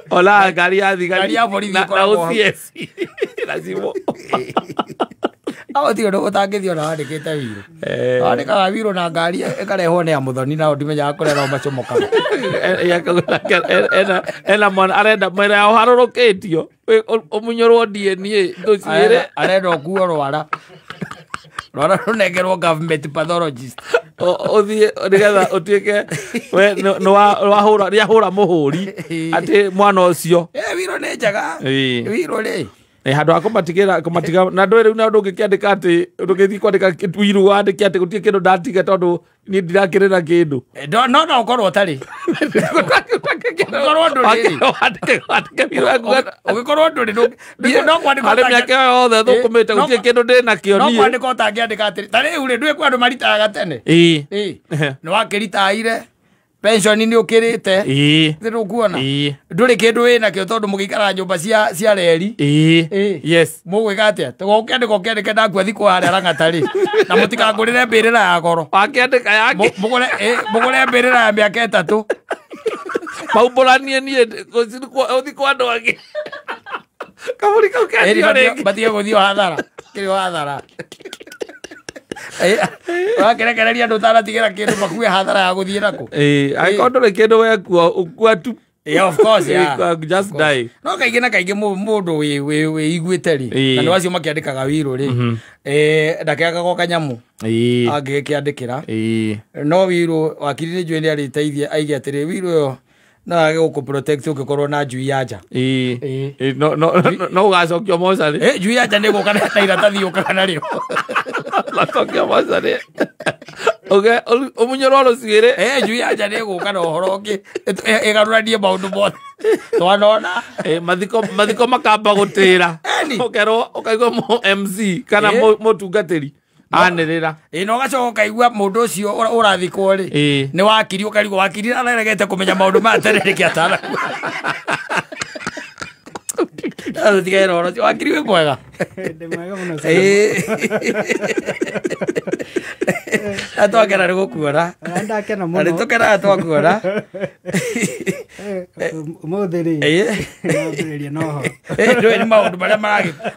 Ona ngari ya thigari. Ngari ya borithi na ĩkoragwo OCS na cimũ. Aho ti ũndũ ũtangĩthiĩ ona wandĩkĩte wiro. Wandĩkaga wiro na ngari ĩkarehwo nĩ ya mũthoni, nao ndimenyaga kũrĩa nao macomokaga. Ena mwana arenda mwena ya ũharũrũkĩtio ũmunyũrwo DNA ngũciĩre. Arenda ũkuo rwara, rwara rũnengerwo government pathologist. Ũthiĩ nĩgetha ũtuĩke we nĩwahũra nĩahũra mũhũri atĩ mwana ũcio. Wiro nĩ njega. Wiro rĩ. Handũ ha kũmatigĩra kũmatiga na ndũĩ rĩu na ndũngĩkĩandĩka atĩ ndũngĩthiĩ kwandĩka wiru wandĩke atĩ gũtirĩ kĩndũ ndatiga tondũ niĩ ndirakĩrĩ na kĩndũ. No no ũkorwo ũtarĩ. Ũkorwo ndũrĩ rĩ. Wandĩke wiru waku. Ũgĩkorwo ndũrĩ no kwandĩka. Harĩ mĩaka ĩyo yothe thũkũmĩte gũtirĩ kĩndũ ndĩ nakĩo no niĩ. Kwandĩka ũtangĩandĩka atĩrĩ ta rĩu rĩ, ndũĩ kwĩ andũ maritaga tene. Nĩ wakĩritaire, pension nĩ ũkĩrĩte. Nĩ ndũkuona ndũrĩ kĩndũ wĩnakĩo tondũ mũgĩikaraga nyũmba cia reri. Mũgwĩka atĩa? Ũkĩandĩka ũkĩandĩke ndakua thikũ harĩa Rang'ata rĩ, na mũtikangũrĩre mbĩrĩra ya goro. Wakĩandĩka yake. Mũgũre mbĩrĩra ya mĩaka 3. Maumbũranie niĩ ũthiĩ kwa andũ angĩ. Kaburi kau kendio rĩngĩ. Matige gũthiĩ hathara. Kĩrĩ hathara. Wakĩrekereria andũ ũtanatigĩra kĩndũ makue hathara ya gũthiĩ nakũ. Angĩkorwo ndũrĩ kĩndũ wekua ũkua tu. Yeah, of course, yeah. Just die. No kaingĩ na kaingĩ mũndũ wĩiguĩte rĩ, na nĩ wacio makĩandĩkaga wiro rĩ, ndakĩagaga kanyamũ angĩgĩkĩandĩkĩra. No wiro wakiri nĩ njũĩ nĩ arĩteithia aige atĩrĩ wiro ĩyo no age gũkũ protect ũngĩkorwo na njui ya nja. No ũgacokio mocarĩ. Njui ya nja nĩ gũka na iratathi yũkaga narĩo. Ũgacokio mocarĩ. Ũmunyũrwo rũcuĩrĩ. Njui ya nja nĩ ĩgũka na ũhoro ũngĩ ĩgarũranie maũndũ mothe twanona. Mathiko makamba gũtĩra. Ũkerwo ũkaigua MC kana mũtungatĩri anĩrĩra. Na ũgacoka ũkaigua mũndũ ũcio ũrathikwo rĩ nĩ wakiri, ũkarigwo wakiri aregete kũmenya maũndũ maya tene nĩkĩ atanakua. Tũtigere ũhoro ũcio. Wakiri wĩ mwega? Ndĩ mwega mũno. Na twakena nĩ gũkuona. Na ndakena mũno. Na nĩ tũkenaga twakuona. Ũmũthĩ rĩ, nĩwambĩrĩria na ũhoro. Ndũĩ nĩ maũndũ marĩa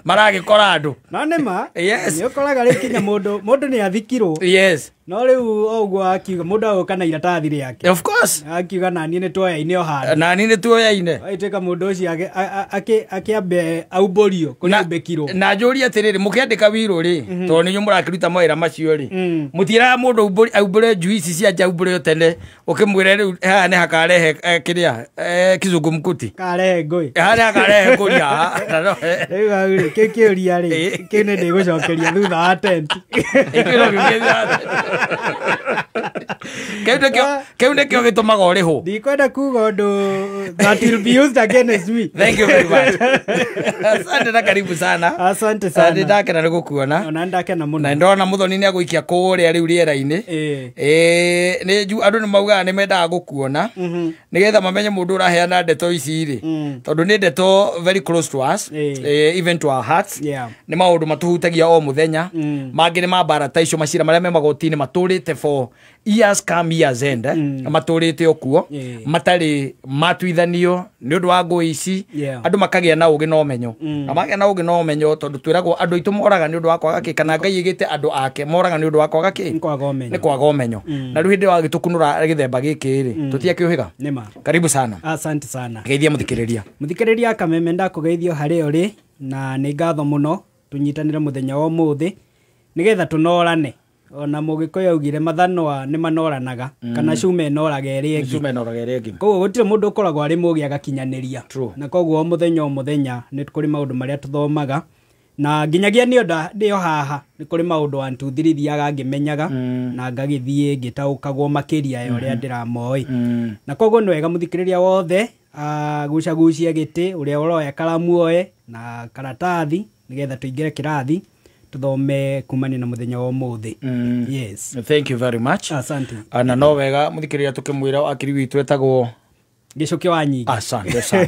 maragĩkora andũ. No nĩ ma. Nĩ ũkoraga rĩu kinya mũndũ nĩ athikirwo. No rĩu o ũguo akiuga mũndũ agoka na iratathi rĩake. Of course. Akiuga naniĩ nĩ tuoyaine o handũ. Naniĩ nĩ tuoyaine. Agĩtuĩka mũndũ ũcio akĩambe aumbũrio kũrĩa aumbĩkirwo. Na njũrie atĩrĩrĩ, mũkĩandĩka wiro rĩ, tondũ nĩ inyuĩ mũrakĩruta mawĩra macio rĩ, mũtiĩraga mũndũ aumbũre njui ici cia nja aumbũre o tene, ũkĩmwĩre rĩu haha nĩ hakarehe kĩrĩa kizungumkuti. Karehe ngũĩ. Haha nĩ hakarehe ngũi haha. Rĩu hau rĩ, kĩu kĩũria rĩ, kĩu nĩ ndĩgũcokeria thutha wa tent. Kĩu nĩkĩo gĩtũmaga ũrĩhwo. Ndikwenda kuga ũndũ that will be used against me. Thank you very much. Asante na karibu sana. Asante sana. Nĩ ndakena nĩ gũkuona. Ona ndakena mũno. Na ndona mũthoni nĩ agũikia kũrĩa rĩu rĩera-inĩ. Nĩ andũ nĩ maugaga nĩ mendaga gũkuona nĩgetha mamenye mũndũ ũraheana ndeto ici rĩ, tondũ nĩ ndeto very close to us, even to our hearts. Nĩ maũndũ matũhutagia o mũthenya. Mangĩ nĩ ma mbara ta icio, macira marĩa me magoti-inĩ matũrĩte for years come years end, matũrĩte o kuo matarĩ matuithanio nĩ ũndũ wa ngũĩ ici. Andũ makagĩa na ũgĩ na ũmenyo, na magĩa na ũgĩ na ũmenyo tondũ twĩragwo andũ aitũ moraga nĩ ũndũ wa kwaga kĩ, kana Ngai ĩgĩte andũ ake moraga nĩ ũndũ wa kwaga kĩ, nĩ kwaga ũmenyo. Na rĩu hĩndĩ wagĩtũkunũra gĩthemba gĩkĩ rĩ, tũtiakĩũhĩga. Karibu sana. Asante sana. Geithia mũthikĩrĩria. Mũthikĩrĩria Kameme, ndakũgeithio harĩa ũrĩ, na nĩ ngatho mũno tũnyitanĩre mũthenya wa ũmũthĩ nĩgetha tũnorane. Ona Mũgĩkũyũ augire mathanwa nĩ manoranaga, kana cuma ĩnoraga ĩrĩa ĩngĩ. Cuma ĩnoraga ĩrĩa ĩngĩ. Koguo gũtirĩ mũndũ ũkoragwo arĩ mũgĩ agakinyanĩria. Na koguo o mũthenya o mũthenya nĩ kũrĩ maũndũ marĩa tũthomaga, na nginyagia niĩ ndĩ o haha nĩ kũrĩ maũndũ 1 2 3 thiaga ngĩmenyaga, na ngagĩthiĩ ngĩtaũkagwo makĩria ya ũrĩa ndĩramoĩ. Na koguo nĩ wega mũthikĩrĩria wothe gucagucia gĩtĩ, ũrĩa ũroya karamu oe na karatathi nĩgetha tũingĩre kĩrathi tuthome kumania na muthenya wa umuthi. Yes. Thank you very much. Asante. Na no wega muthikiriria tukimwira wakiri witu etagwo Gĩcũkĩ wa nyingĩ. Asante sana.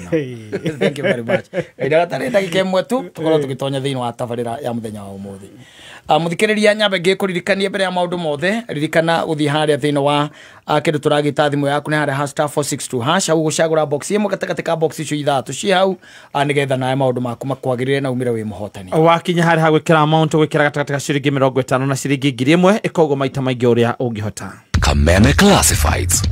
Thank you very much. Ida gatarĩ ndagĩka ĩmwe tu tũkorwo tũgĩtonya thĩinĩ wa tabarĩra ya mũthenya wa ũmũthĩ. Mũthikĩrĩria nyambe ngĩkũririkanie mbere ya maũndũ mothe, ririkana gũthiĩ harĩa thĩinĩ wa kĩndũ tũragĩta thimũ yaku nĩ harĩa *462# hau gũcagũra box ĩmwe gatagatĩ ka box icio ithatũ ci hau, nĩgetha nawe maũndũ maku makwagĩrĩre na umĩre wĩ mũhotani. Wakinya harĩa ha gwĩkĩra amount gwĩkĩra gatagatĩ ka ciringi 50 na ciringi 1000 ĩkoguo maita maingĩ ũrĩa ũngĩhota. Kameme Classifieds.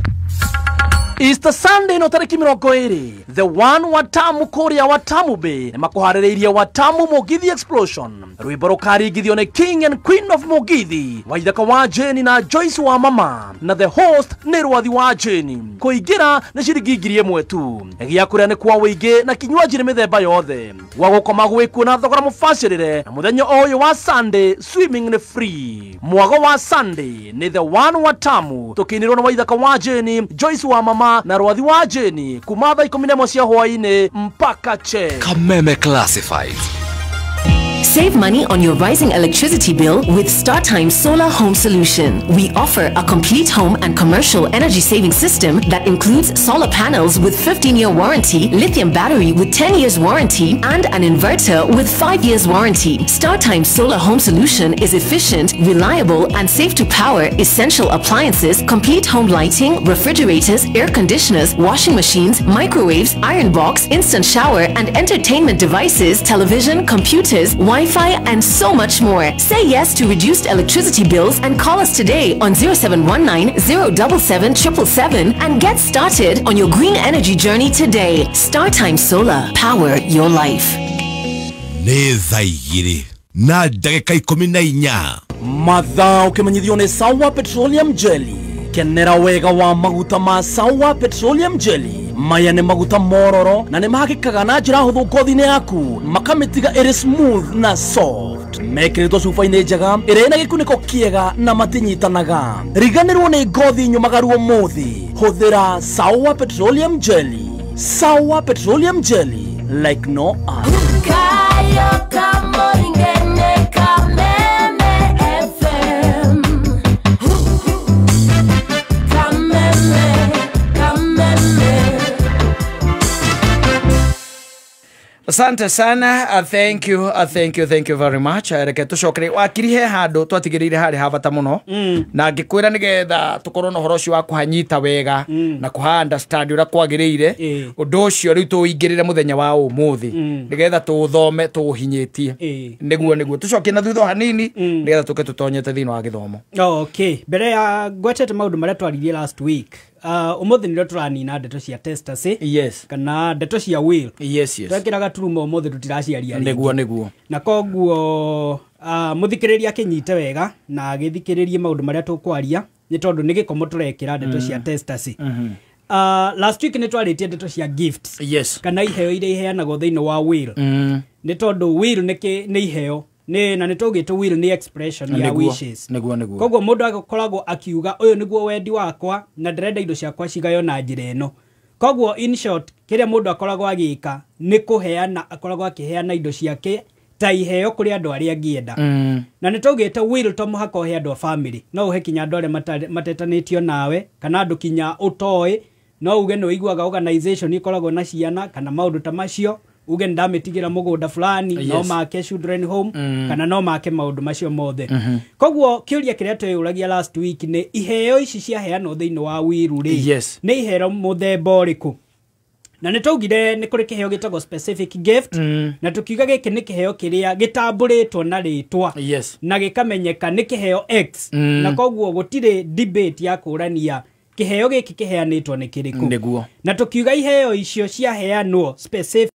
Easter Sunday no tariki 20 the one Watamu kuria Watamu Bay nĩ makuharĩrĩirie Watamu Mugithi Explosion, rwĩmbo rũkaringithio nĩ King and Queen of Mugithi, Waithaka wa Jane na Joyce wa mama, na the host nĩ Rwathi wa Jane. Kũingĩra nĩ ciringi 1000 tu. Gĩa kũrĩa nĩ kwa wĩingĩ na kinywaji nĩ mĩthemba yothe, gwa gũkoma gwĩkuo na thogora mũbacĩrĩre, na mũthenya ũyũ wa Sunday swimming nĩ free. Mwago wa Sunday nĩ the one Watamu tũkĩinĩrwo na Waithaka wa Jane, Joyce wa mama na Rwathi wa Jane kuma thaa 11 cia hwaĩ-inĩ mpaka che. Kameme Classifieds. Save money on your rising electricity bill with StarTime Solar Home Solution. We offer a complete home and commercial energy saving system that includes solar panels with 15-year warranty, lithium battery with 10 years warranty, and an inverter with 5 years warranty. StarTime Solar Home Solution is efficient, reliable, and safe to power essential appliances, complete home lighting, refrigerators, air conditioners, washing machines, microwaves, iron box, instant shower, and entertainment devices, television, computers, Wi-Fi, and so much more. Say yes to reduced electricity bills and call us today on 0719 077 777 and get started on your green energy journey today. StarTime Solar, power your life. Nĩ thaa igĩrĩ na ndagĩka 14. Mathaa ũkĩmenyithio nĩ Sawa Petroleum Jelly. Kenera wega wa maguta ma Sawa Petroleum Jelly. Maya nĩ maguta mororo na nĩ mahakĩkaga na njĩra hũthũ ngothi-inĩ yaku, makamĩtiga ĩrĩ smooth na soft. Mekĩrĩtwo cuba-inĩ njega ĩrĩa ĩna gĩkunĩko kĩega na matinyitanaga. Riganĩrwo nĩ ngothi nyũmagaru ũmũthĩ. Hũthĩra Sawa Petroleum Jelly. Sawa Petroleum Jelly, like no other. Asante sana, thank you, thank you, thank you very much. Reke tucokere wakiri he handu twatigiriire hari ha bata muno na ngikwira nigetha tukorwo na uhoro ucio wa kuhanyita wega na kuha understand uria kwagiriire undu ucio riu tuingirire muthenya wa umuthi nigetha tuthome tuhinyitie niguo tucokie na thutha hanini nigetha tuke tutonyete thiini wa githomo. Okay, mbere ya ngwetete maundu maria twaririe last week, umuthi nĩrĩo tũranina ndeto cia testacy. Yes. Kana ndeto cia will. Yes, yes. Twekĩra gaturuma umuthi tũtiraciaria rĩngĩ. Nĩguo. Na koguo mũthikĩrĩria akĩnyite wega na agĩthikĩrĩrie maũndũ marĩa tũkwaria nĩ tondũ nĩ gĩkomo tũrekĩra ndeto cia testacy. Last week nĩ twarĩtie ndeto cia gifts. Yes. Kana iheo iria iheanagwo thĩinĩ wa will. Nĩ tondũ will nĩ iheo. Nĩ na nĩ tũgĩtwo will nĩ expression ya wishes. Nĩguo. Koguo mũndũ akoragwo akiuga ũyũ nĩguo wendi wakwa na ndĩrenda indo ciakwa cigayo na njĩra ĩno. Koguo in short kĩrĩa mũndũ akoragwo agĩka nĩ kũheana, akoragwo akĩheana indo ciake ta iheo kũrĩ andũ arĩa angĩenda. Na nĩ tũgĩte will to mũhaka ũhe andũ a family, no ũhe kinya andũ arĩa matetanĩtio nawe kana andũ kinya ũtoĩ, no uge nĩ ũiguaga organization ikoragwo na ciana kana maũndũ ta macio, uge ndamĩtigĩra mũgũnda fulani. Yes. No make children home kana no make maũndũ macio mothe. Koguo kĩũria kĩrĩa tweyũragia last week nĩ iheo ici ciaheanwo thĩinĩ wa will rĩ. Yes. Nĩ iheo mũthemba ũrĩkũ? Na nĩ twaugire nĩ kũrĩ kĩheo gĩtagwo specific gift, na tukiuga gĩkĩ nĩ kĩheo kĩrĩa gĩtambũrĩtwo na rĩtwa. Yes. Na gĩkamenyeka nĩ kĩheo X. Na koguo gũtirĩ debate ya kũrania kĩheo gĩkĩ kĩheanĩtwo nĩ kĩrĩkũ. Nĩguo. Na tukiuga iheo icio ciaheanwo specific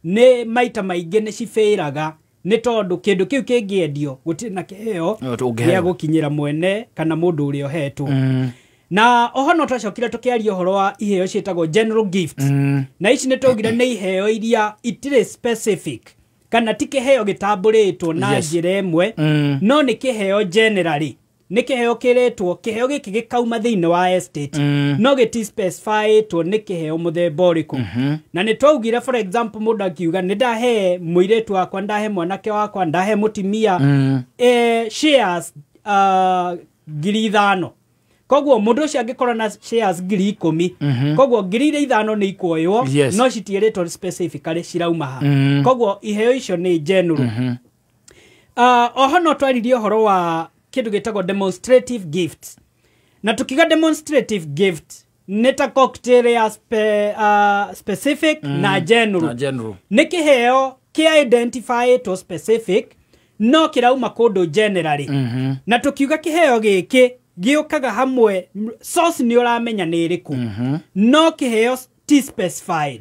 nĩ maita maingĩ nĩ cibĩraga nĩ tondũ kĩndũ kĩu kĩngĩendio gũtirĩ na kĩheo gĩa gũkinyĩra mwene kana mũndũ ũrĩa ũhetwo. Na oho no twacokire tũkĩaria ũhoro wa iheo ciĩtagwo general gifts. Na ici nĩ twaugire nĩ iheo iria itirĩ specific kana ti kĩheo gĩtambũrĩtwo na njĩra ĩmwe, no nĩ kĩheo generally. Nĩ kĩheo kĩretwo, kĩheo gĩkĩ gĩkauma thĩinĩ wa estate, no gĩti specifyĩtwo nĩ kĩheo mũthemba ũrĩkũ. Na nĩ twaugire for example mũndũ akiuga nĩ ndahe mũirĩtu wakwa, ndahe mwanake wakwa, ndahe mũtimia shares 5,000. Koguo mũndũ ũcio angĩkorwo na shares 10,000, koguo 5,000 nĩ ikuoywo, no citiĩrĩtwo specifically cirauma ha. Koguo iheo icio nĩ general. Oho no twaririe ũhoro wa kĩndũ gĩtagwo demonstrative gift, na tukiga demonstrative gift nĩ ta cocktail ya specific na general. Na general. Nĩ kĩheo kĩa identify to specific no kĩrauma kũndũ generally. Na tukiuga kĩheo gĩkĩ gĩũkaga hamwe, source nĩ ũramenya nĩ ĩrĩkũ, no kĩheo ti specified.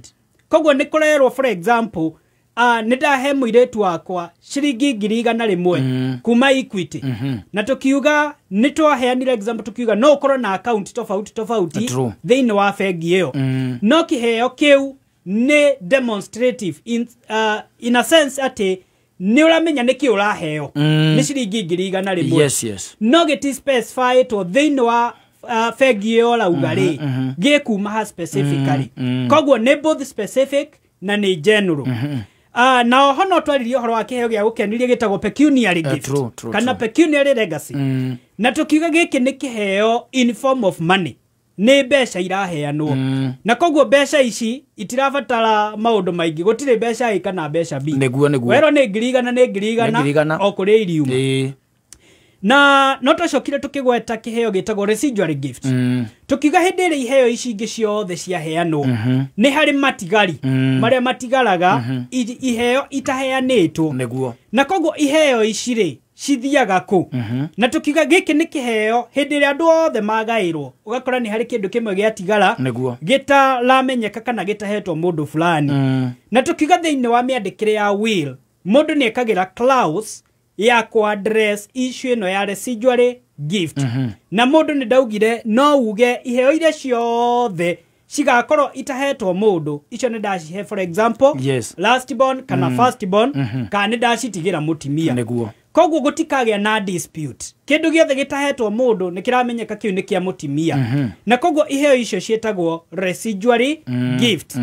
Koguo nĩ kũrerwo, for example, nĩ ndahe mũirĩtu wakwa ciringi 100,000 kuma Equity. Na tukiuga nĩ twaheanire example, tukiuga no ũkorwo na account tofauti tofauti thĩinĩ wa bengi ĩyo, no kĩheo kĩu nĩ demonstrative in a sense atĩ nĩ ũramenya nĩkĩ ũraheo, nĩ ciringi 100,000. Yes. No gĩti specify to thĩinĩ wa bengi ĩyo ũrauga rĩ, gĩkuma ha specifically. Koguo nĩ both specific na nĩ general. Na oho no twaririe ũhoro wa kĩheo gĩa gũkenirie gĩtagwo pecuniary gift, true, true, kana true. pecuniary legacy. Na tukiuga gĩkĩ nĩ kĩheo in form of money, nĩ mbeca iraheanwo, na koguo mbeca ici itirabatara maũndũ maingĩ, gũtirĩ mbeca A kana mbeca B. Nĩguo. Werwo nĩ 100,000, nĩ 100,000, Nĩ 100,000. o kũrĩa iriuma. Na no twacokire tukĩgweta kĩheo gĩtagwo residuary gift. Tukiuga hĩndĩ ĩrĩa iheo ici ingĩ ciothe ciaheanwo, nĩ harĩ matigari marĩa matigaraga, iheo itaheanĩtwo. Na koguo iheo ici rĩ cithiaga kũ? Na tukiuga gĩkĩ nĩ kĩheo hĩndĩ ĩrĩa andũ othe magaĩrwo, ũgakora nĩ harĩ kĩndũ kĩmwe gĩatigara gĩtaramenyeka kana gĩtahetwo mũndũ fulani. Na tukiuga thĩinĩ wa mĩandĩkĩre ya will, mũndũ nĩ ekagĩra clause ya ku address issue ĩno ya residuary gift. Na mũndũ nĩ ndaugire no uge iheo iria ciothe cigakorwo itahetwo mũndũ, icio nĩ ndacihe, for example, last born kana first born, kana nĩ ndacitigĩra mũtimia. Koguo gũtikagĩa na dispute, kĩndũ gĩothe gĩtahetwo mũndũ nĩ kĩramenyeka kĩu nĩ kĩa mũtimia. Na koguo iheo icio ciĩtagwo residuary gift.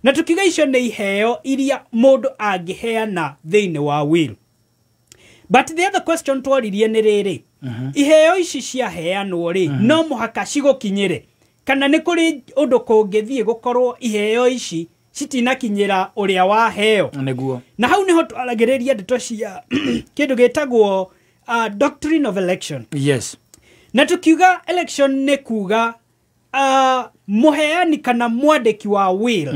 Na tukiuga icio nĩ iheo iria mũndũ angĩheana thĩinĩ wa will. But the other question tworirie nĩ rĩrĩ, iheo ici ciaheanwo rĩ, no mũhaka cigũkinyĩre, kana nĩ kũrĩ ũndũ kũngĩthiĩ gũkorwo iheo ici citinakinyĩra ũrĩa waheo? Na hau nĩho twaragĩrĩria ndeto cia kĩndũ gĩtagwo doctrine of election. Na tukiuga election nĩ kuga mũheani kana mwandĩki wa will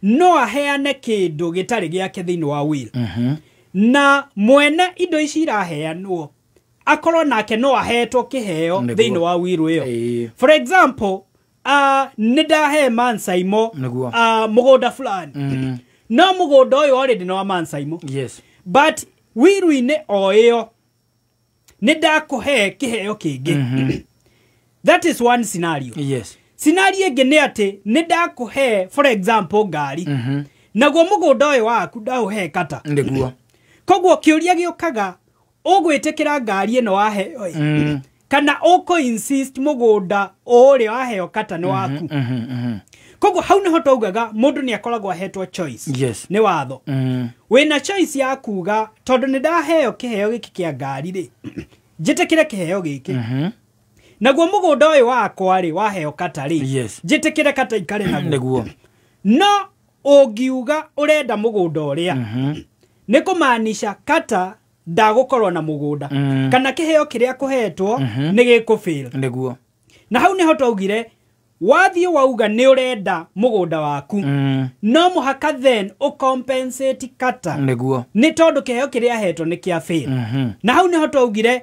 no aheane kĩndũ gĩtarĩ gĩake thĩinĩ wa will, na mwene indo ici iraheanwo akorwo nake no ahetwo kĩheo thĩinĩ wa will ĩyo. For example, nĩ ndahe Mansaimo mũgũnda fulani, no mũgũnda ũyũ already nĩ wa Mansaimo, but wiru-inĩ o ĩyo nĩ ndakũhe kĩheo kĩngĩ. That is one scenario. Scenario ĩngĩ nĩ atĩ nĩ ndakũhe, for example, ngari, naguo mũgũnda ũyũ waku ndaũhe kata. Koguo kĩũria gĩũkaga, ũgwĩtĩkĩra ngari ĩno waheo ĩ, kana ũkũ insist mũgũnda ũrĩa waheo kata nĩ waku? Koguo hau nĩho twaugaga mũndũ nĩ akoragwo ahetwo choice nĩ watho. Wĩna choice ya kuga, tondũ nĩ ndaheo kĩheo gĩkĩ kĩa ngari rĩ, njĩtĩkĩre kĩheo gĩkĩ, naguo mũgũnda ũyũ wakwa rĩ waheo kata rĩ, njĩtĩkĩre kata ikare naguo. No ũngiuga ũrenda mũgũnda ũrĩa, nĩ kũmaanisha kata ndagũkorwo na mũgũnda, kana kĩheo kĩrĩa kũhetwo nĩ gĩkũ fail. Na hau nĩho twaugire wathiĩ wauga nĩ ũrenda mũgũnda waku, no mũhaka then ũcompensate kata, nĩ tondũ kĩheo kĩrĩa ahetwo nĩ kĩa fail. Na hau nĩho twaugire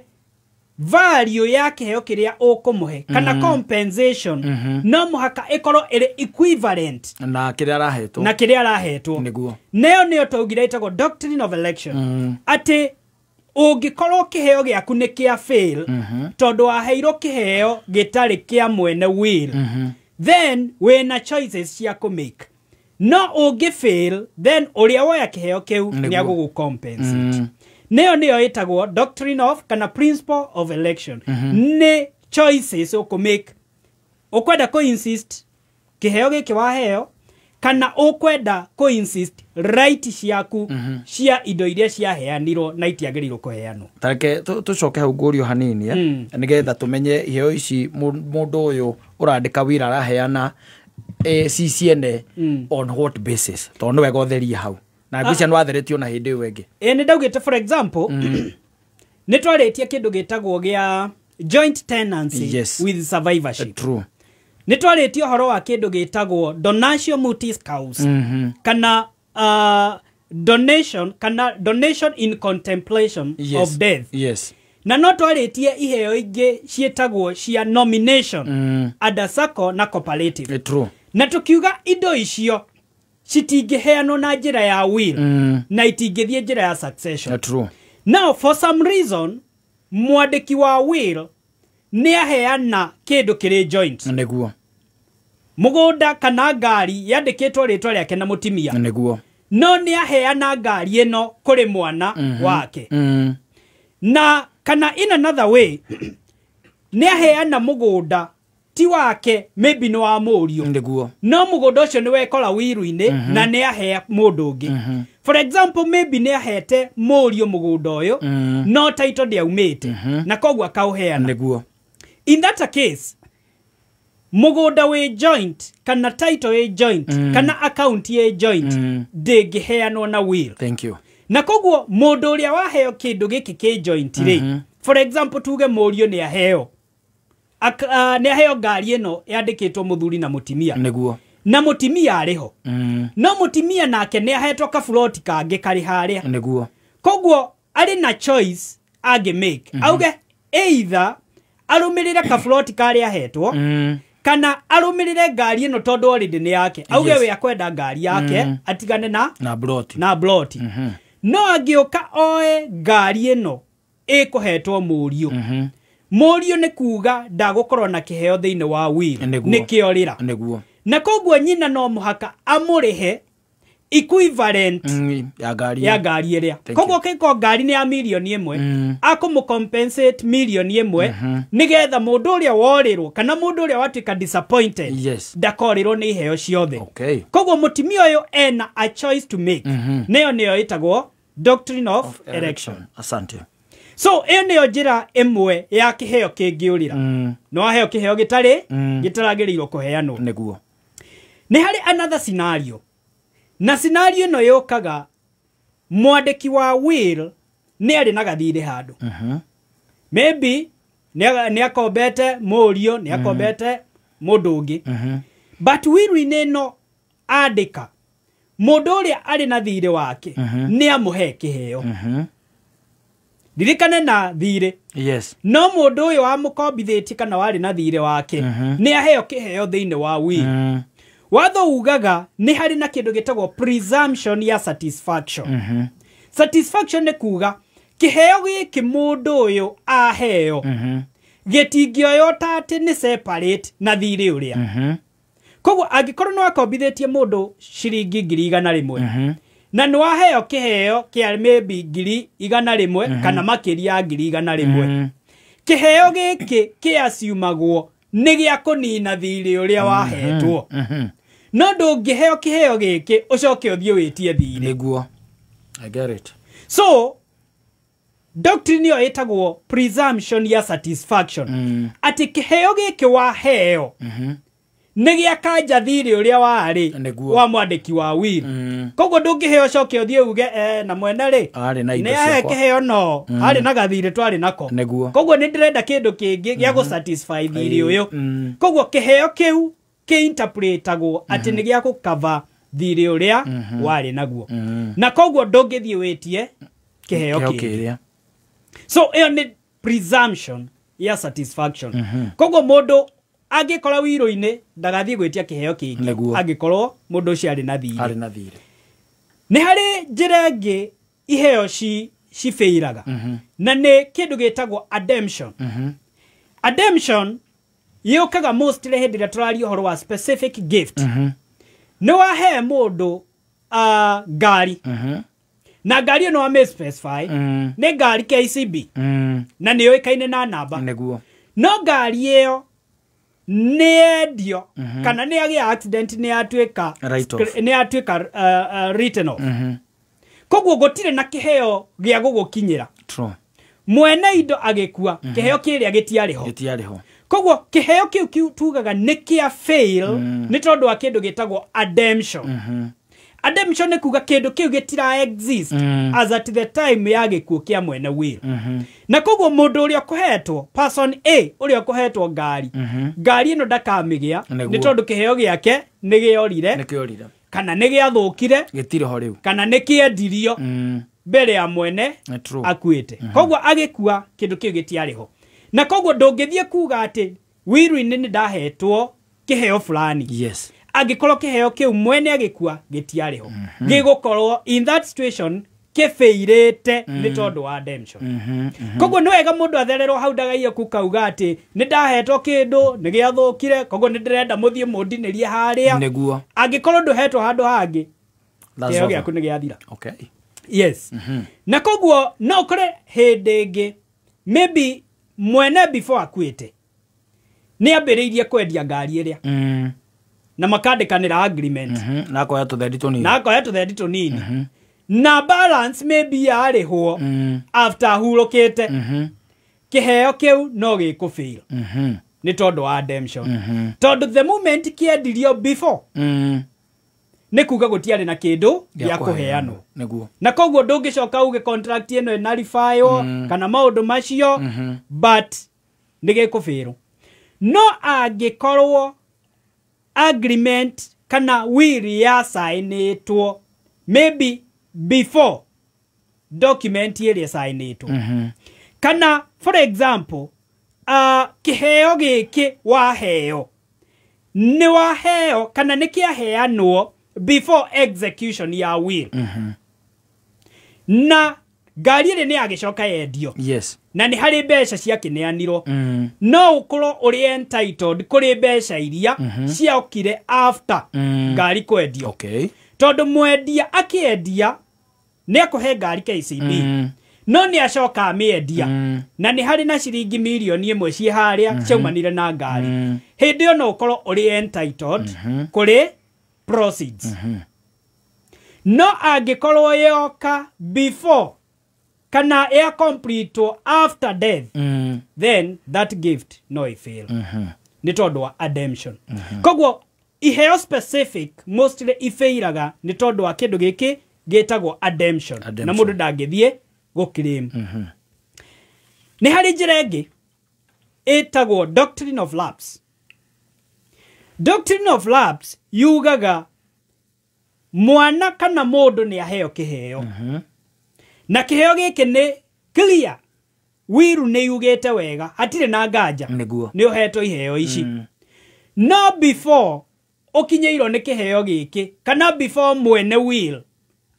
value ya kĩheo kĩrĩa ũkũmũhe kana compensation no mũhaka ĩkorwo ĩrĩ equivalent na kĩrĩa arahetwo. Na kĩrĩa arahetwo. Nayo nĩyo twaugire ĩtagwo doctrine of election, atĩ ũngĩkorwo kĩheo gĩaku nĩ kĩa fail tondũ waheirwo kĩheo gĩtarĩ kĩa mwene will, then wĩna choices cia kũmake. No ũngĩ fail, then ũrĩa woya kĩheo kĩu nĩ agũgũ-compensate. Nĩyo nĩyo ĩtagwo doctrine of kana principle of election. Nĩ choices ũkũmake, ũkwenda kũ insist kĩheo gĩkĩ waheo, Kana ũkwenda kũ insist right ciaku cia indo iria ciaheanirwo na itiagĩrĩirwo kũheanwo. Tareke tũcoke hau ngũrio hanini, nĩgetha tũmenye iheo ici mũndũ ũyũ ũrandĩka wĩra araheana ci ciene on what basis, tondũ nĩ wega ũtherie hau na ngwĩciria nĩ watheretio na hĩndĩ ĩyo ĩngĩ. Ĩ nĩ ndaugĩte, for example, nĩ twarĩtie kĩndũ gĩtagwo gĩa joint tenancy with survivorship. Nĩ twarĩtie ũhoro wa kĩndũ gĩtagwo donatio mortis causa, kana donation, kana donation in contemplation of death. Na no twarĩtie iheo ingĩ ciĩtagwo cia nomination under sacco na cooperative. Na tukiuga indo icio citingĩheanwo na njĩra ya will na itingĩthiĩ njĩra ya succession. Now, for some reason, mwandĩki wa will nĩ aheana kĩndũ kĩrĩ joint. Mũgũnda kana ngari yandĩkĩtwo rĩtwa rĩake na mũtimia. No nĩ aheana ngari ĩno kũrĩ mwana wake. Na kana in another way, nĩ aheana mũgũnda ti wake, maybe nĩ wa mũriũ. No mũgũnda ũcio nĩ wekora wiru-inĩ na nĩ ahea mũndũ ũngĩ. For example, maybe nĩ ahete mũriũ mũgũnda ũyũ, no title ndĩaumĩte na koguo akaũheana. In that case, mũgũnda wĩ joint kana title wĩ joint kana account wĩ joint ndĩngĩheanwo na will. Thank you. Na koguo mũndũ ũrĩa waheo kĩndũ gĩkĩ kĩ joint rĩ, for example, tuge mũriũ nĩ aheo nĩ aheo ngari ĩno yandĩkĩtwo mũthuri na mũtimia. Na mũtimia arĩ ho. No mũtimia nake nĩ ahetwo kaburoti kangĩ karĩ harĩa. Koguo arĩ na choice angĩ make. Auge either arũmĩrĩre kaburoti karĩa ahetwo, kana arũmĩrĩre ngari ĩno tondũ already nĩ yake. Auge we akwenda ngari yake, atigane na na ploti. Na ploti. No angĩũka oe ngari ĩno ĩkũhetwo mũriũ. Mũriũ nĩ kuga ndagũkorwo na kĩheo thĩinĩ wa will. Nĩkĩo rĩra. Na koguo nyina no mũhaka amũrĩhe equivalent ya ngari ya ngari ĩrĩa. Koguo kĩko ngari nĩ ya mirioni 1, akũmũ-compensate mirioni 1, nĩgetha mũndũ ũrĩa worĩrwo kana mũndũ ũrĩa watuĩka disappointed ndakorĩrwo nĩ iheo ciothe. Koguo mũtimia ũyũ ena a choice to make. Nĩyo nĩyo ĩtagwo doctrine of election. Asante. So ĩyo nĩyo njĩra ĩmwe ya kĩheo kĩngĩũrĩra. No aheo kĩheo gĩtarĩ gĩtaragĩrĩirwo kũheanwo. Nĩ harĩ another scenario. Na scenario ĩno yũkaga mwandĩki wa will nĩ arĩ na gathirĩ handũ. Maybe nĩ akombete mũriũ, nĩ akombete mũndũ ũngĩ. But will-inĩ ĩno andĩka mũndũ ũrĩa arĩ na thirĩ wake nĩ amũhe kĩheo. Ndirikane na thirĩ. No mũndũ ũyũ wamũkombithĩtie kana warĩ na thirĩ wake nĩ aheo kĩheo thĩinĩ wa will. Watho ugaga nĩ harĩ na kĩndũ gĩtagwo presumption ya satisfaction. Satisfaction nĩ kuga kĩheo gĩkĩ mũndũ ũyũ aheo gĩtingĩoywo ta atĩ nĩ separate na thirĩ ũrĩa. Koguo angĩkorwo nĩ wakombithĩtie mũndũ ciringi 100,000 na nĩ waheo kĩheo kĩa maybe 100,000 kana makĩria ya 100,000, kĩheo gĩkĩ kĩaciumagwo nĩ gĩa kũnina thirĩ ũrĩa wahetwo. No ndũngĩheo kĩheo gĩkĩ ũcoke ũthiĩ wĩtie thirĩ. I get it. So doctrine ĩyo ĩtagwo presumption ya satisfaction. Atĩ kĩheo gĩkĩ waheo nĩ gĩa kanja thirĩ ũrĩa warĩ wa mwandĩki wa will. Koguo ndũngĩheo ũcoke ũthiĩ uge na mwene rĩ Arĩ na indo nĩ ahe ciakwa. kĩheo no arĩ na gathirĩ twarĩ nako. Koguo nĩ ndĩrenda kĩndũ kĩngĩ gĩa gũ-satisfy thirĩ ũyũ. Koguo kĩheo kĩu kĩ-interpretagwo atĩ nĩ gĩa gũ-cover thirĩ ũrĩa warĩ naguo. Na koguo ndũngĩthiĩ wĩtie kĩheo Kĩheo kĩngĩ. kĩrĩa. So ĩyo nĩ presumption ya satisfaction. Koguo mũndũ angĩkora wiro-inĩ ndagathiĩ gwĩtia kĩheo kĩngĩ. Angĩkorwo mũndũ ũcio arĩ na thirĩ. Arĩ na thirĩ. Nĩ harĩ njĩra ĩngĩ iheo cibĩiraga. Na nĩ kĩndũ gĩtagwo ademption. Ademption yũkaga mostly hĩndĩ ĩrĩa tũraria ũhoro wa specific gift. Nĩ wahe mũndũ ngari. Na ngari ĩno wamĩ specify nĩ ngari KCB. Na nĩ yũĩkaine na namba. No ngari ĩyo Nĩ endio kana nĩ agĩa accident, nĩ yatuĩka Write off. Nĩ yatuĩka written off. Koguo gũtirĩ na kĩheo gĩa gũgũkinyĩra. Mwene indo agĩkua, kĩheo kĩrĩa gĩtiarĩ ho. Gĩtiarĩ ho. Koguo kĩheo kĩu tugaga nĩ kĩa fail nĩ tondũ wa kĩndũ gĩtagwo ademption. Ademption nĩ kuga kĩndũ kĩu gĩtira exist as at the time ya gĩkuũ kĩa mwene will. Na koguo mũndũ ũrĩa ũkũhetwo, person A ũrĩa ũkũhetwo ngari, ngari ĩno ndakamĩgĩa nĩ tondũ kĩheo gĩake nĩ gĩorire. Nĩ kĩorire. Kana nĩ gĩathũkire. Gĩtirĩ ho rĩu. Kana nĩ kĩendirio mbere ya mwene akuĩte. Koguo agĩkua kĩndũ kĩu gĩtiarĩ ho. Na koguo ndũngĩthiĩ kuga atĩ will-inĩ nĩ ndahetwo kĩheo fulani. Yes. Angĩkorwo kĩheo kĩu mwene agĩkua gĩtiarĩ ho. Gĩgũkorwo in that situation kĩbĩirĩte nĩ tondũ wa ademption. Koguo nĩ wega mũndũ athererwo hau ndagaiye kukauga atĩ nĩ ndahetwo kĩndũ nĩ gĩathũkire, koguo nĩ ndĩrenda mũthiĩ mũndinĩrie harĩa. Nĩguo. Angĩkorwo ndũhetwo handũ hangĩ, kĩheo gĩaku nĩ gĩathira. Okay. Yes. Na koguo no ũkore hĩndĩ ĩngĩ maybe mwene before akuĩte nĩ ambĩrĩirie kwendia ngari ĩrĩa na makandĩkanĩra agreement. Na akoya tũthendi tũnini. Na akoya tũthendi tũnini. Na balance maybe yarĩhwo after ahurũkĩte. Kĩheo kĩu no gĩkũfail nĩ tondũ wa ademption. Tondũ the moment kĩendirio before nĩ kuga gũtiarĩ na kĩndũ gĩa kũheanwo. Nĩguo. Na koguo ndũngĩcoka uge contract ĩno ĩnarifaywo kana maũndũ macio, but nĩ gĩkũfail. No angĩkorwo agreement kana will ya sainĩtwo maybe before document ĩrĩa sainĩtwo, kana for example kĩheo gĩkĩ waheo nĩ waheo kana nĩ kĩaheanwo before execution ya will, na ngari ĩrĩa nĩ yagĩcoka yendio. Yes. Na nĩ harĩ mbeca ciakĩneanirwo, no ũkorwo ũrĩ entitled kũrĩ mbeca iria ciokire after ngari kwendio. Okay. Tondũ mwendia akĩendia nĩ akũhe ngari KCB, no nĩ acoka amĩendia, na nĩ harĩ na ciringi mirioni 1 ciĩ harĩa ciaumanire na ngari. Hĩndĩ ĩyo no ũkorwo ũrĩ entitled kũrĩ proceeds. No angĩkorwo yoka before kana ya complete after death, then that gift no ifail nĩ tondũ wa ademption. Koguo iheo specific mostly ifairaga nĩ tondũ wa kĩndũ gĩkĩ gĩtagwo ademption, na mũndũ ndangĩthiĩ gũclaim. Nĩ harĩ njĩra ĩngĩ ĩtagwo doctrine of lapse. Doctrine of lapse yugaga mwana kana mũndũ nĩ aheo kĩheo, na kĩheo gĩkĩ nĩ clear, wiru nĩ yugĩte wega, hatirĩ na nganja, nĩ ũhetwo iheo ici. No before ũkinyĩirwo nĩ kĩheo gĩkĩ kana before mwene will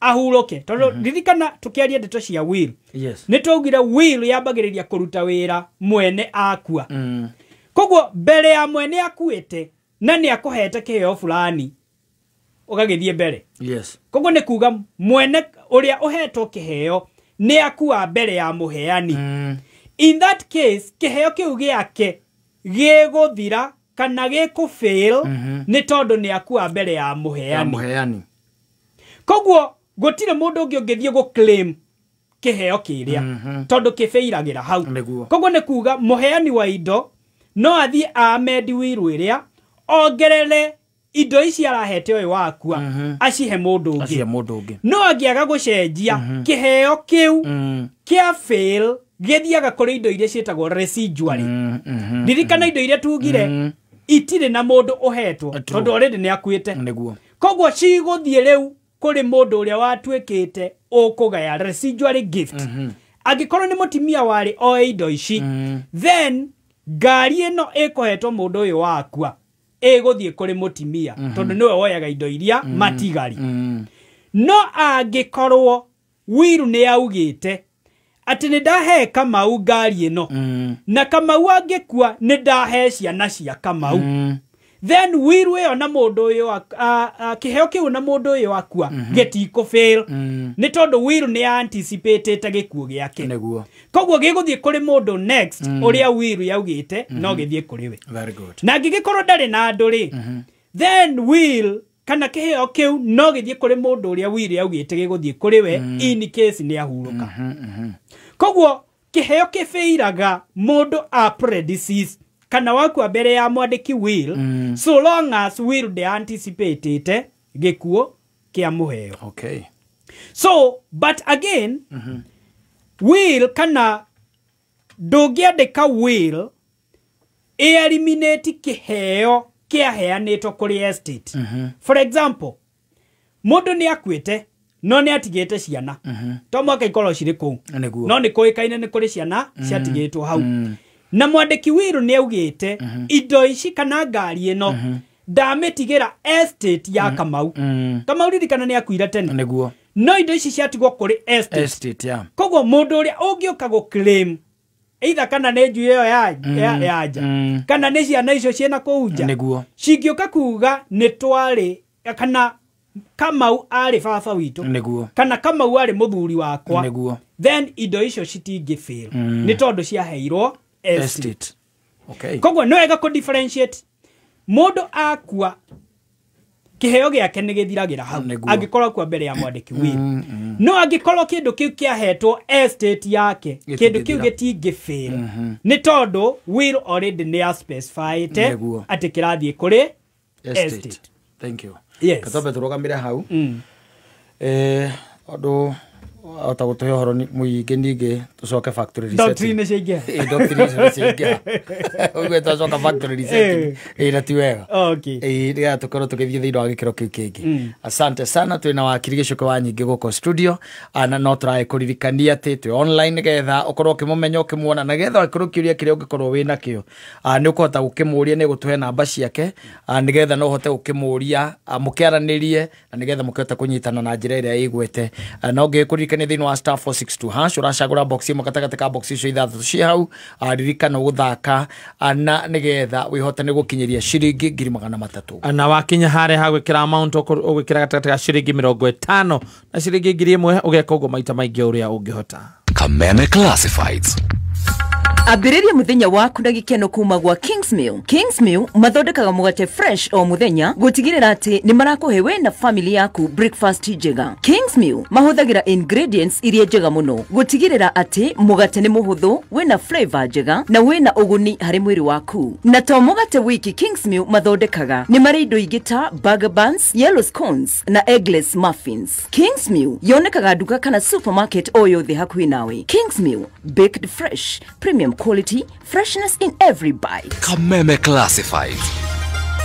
ahurũke, tondũ ririkana tũkĩaria ndeto cia will, Yes. nĩ twaugire will yambagĩrĩria kũruta wĩra mwene akua. Koguo mbere ya mwene akuĩte na nĩ akũhete kĩheo fulani, ũgagĩthiĩ mbere. Yes. Koguo nĩ kuga mwene ũrĩa ũhetwo kĩheo nĩ akua mbere ya mũheani. In that case kĩheo kĩu gĩake gĩgũthira kana gĩkũfail nĩ tondũ nĩ akua mbere ya mũheani. Koguo gũtirĩ mũndũ ũngĩ ũngĩthiĩ gũclaim kĩheo kĩrĩa tondũ kĩbĩiragĩra hau. Koguo nĩ kuga mũheani wa indo no athiĩ amend will ĩrĩa ongerere indo ici arahete ũyũ wakua acihe mũndũ ũngĩ. No angĩaga gũcenjia kĩheo kĩu kĩa fail gĩthiaga kũrĩ indo iria ciĩtagwo residuary. Ririkana indo iria tugire itirĩ na mũndũ ũhetwo tondũ already nĩ akuĩte. Koguo cigũthiĩ rĩu kũrĩ mũndũ ũrĩa watuĩkĩte ũkũgaya residuary gift. Angĩkorwo nĩ mũtumia warĩ oe indo ici, then ngari ĩno ĩkũhetwo mũndũ ũyũ wakua ĩgũthiĩ kũrĩ mũtumia tondũ nĩwe woyaga indo iria matigari. No angĩkorwo wiru nĩ yaugĩte atĩ nĩ ndahe Kamau ngari ĩno, na Kamau angĩkua nĩ ndahe ciana cia Kamau, Then will ĩyo na mũndũ ũyũ kĩheo kĩu na mũndũ ũyũ akua gĩtikũ fail nĩ tondũ will nĩ anticipatĩte gĩkuũ gĩake. Nĩguo. Koguo gĩgũthiĩ kũrĩ mũndũ next ũrĩa will yaugĩte no gĩthiĩ kũrĩ we. Very good. Na angĩgĩkorwo ndarĩ na andũ rĩ, then will kana kĩheo kĩu no gĩthiĩ kũrĩ mũndũ ũrĩa will yaugĩte gĩgũthiĩ kũrĩ we in case nĩ ahurũka. Koguo kĩheo kĩbĩiraga mũndũ a predeceased kana wakua mbere ya mwandĩki will, so long as will de anticipatĩte gĩkuũ kĩa mũheo. Okay. So but again, will kana ndũngĩandĩka will eliminate kĩheo kĩaheanĩtwo kũrĩ estate. For example, mũndũ nĩ akuĩte no nĩ atigĩte ciana, to mwaka ikorwo cirĩ kũu, no nĩ kũĩkaine nĩ kũrĩ ciana ciatigĩtwo hau, na mwandĩki will nĩ augĩte indo ici kana ngari ĩno ndamĩtigĩra estate ya Kamau. Kamau ririkana nĩ akuire tene. Nĩguo. No indo ici ciatigwo kũrĩ estate. Yeah. Koguo mũndũ ũrĩa ũngĩũka gũ claim either kana nĩ njui ĩyo ya nja kana nĩ ciana icio ciĩna kũu nja, nĩguo, cingĩũka kuga nĩ twarĩ kana Kamau arĩ baba witũ, nĩguo, kana Kamau arĩ mũthuri wakwa, nĩguo, then indo icio citingĩ fail nĩ tondũ ciaheirwo estate. Okay. Koguo nĩ wega kũ differentiate mũndũ akua kĩheo gĩake nĩ gĩthiragĩra hau angĩkorwo akua mbere ya mwandĩki will. No angĩkorwo kĩndũ kĩu kĩahetwo estate yake, kĩndũ kĩu gĩtingĩ fail nĩ tondũ will already nĩ a specified atĩ kĩrathiĩ kũrĩ estate. Thank you. Yes. Katombe tũrũgamĩre hau. Ũndũ ota gũtũhe ũhoro mũingĩ ningĩ tũcoke factory resetting. Doctrine ciaingĩha. Doctrine ciaingĩha. Ũguo twacoka factory resetting. Na ti wega. Okay. Nĩgetha tũkorwo tũgĩthiĩ thĩinĩ wa gĩkĩro kĩu kĩngĩ. Asante sana, twĩna wakiri Gĩcuke wa Nyingĩ gũkũ studio, na no tũragĩkũririkania atĩ twĩ online nĩgetha ũkorwo ũkĩmũmenya ũkĩmuona, na nĩgetha ũkorwo kĩũria kĩrĩa ũngĩkorwo wĩ nakĩo, nĩ ũkũhota gũkĩmũria, nĩ gũtũhe namba ciake, nĩgetha no ũhote gũkĩmũria, mũkĩaranĩrie, na nĩgetha mũkĩhote kũnyitana na njĩra ĩrĩa ĩgwete. Na ũngĩkũririkania thĩinĩ wa star 462 hash ũracagũra box ĩmwe gatagatĩ ka box icio ithathatũ ciĩ hau, ririkana gũthaka na nĩgetha wĩhote nĩ gũkinyĩria ciringi 300. Na wakinya harĩa ha gwĩkĩra amount ũgwĩkĩra gatagatĩ ka ciringi 50 na ciringi 1000, ũgeka ũguo maita maingĩ ũrĩa ũngĩhota. Kameme Classifieds. Ambĩrĩria mũthenya waku na gĩkeno kuma gwa Kingsmill. Kingsmill mathondekaga mũgate fresh o mũthenya gũtigĩrĩra atĩ nĩ marakũhe we na family yaku breakfast njega. Kingsmill mahũthagĩra ingredients iria njega mũno gũtigĩrĩra atĩ mũgate nĩ mũhũthũ, wĩna flavor njega na wĩna ũguni harĩ mwĩrĩ waku. Na to mũgate wiki Kingsmill mathondekaga, nĩ marĩ indo ingĩ ta burger buns, yellow scones na eggless muffins. Kingsmill yonekaga nduka kana supermarket o yothe hakuhĩ nawe. Kingsmill, baked fresh, premium quality, freshness in every bite. Kameme Classifieds.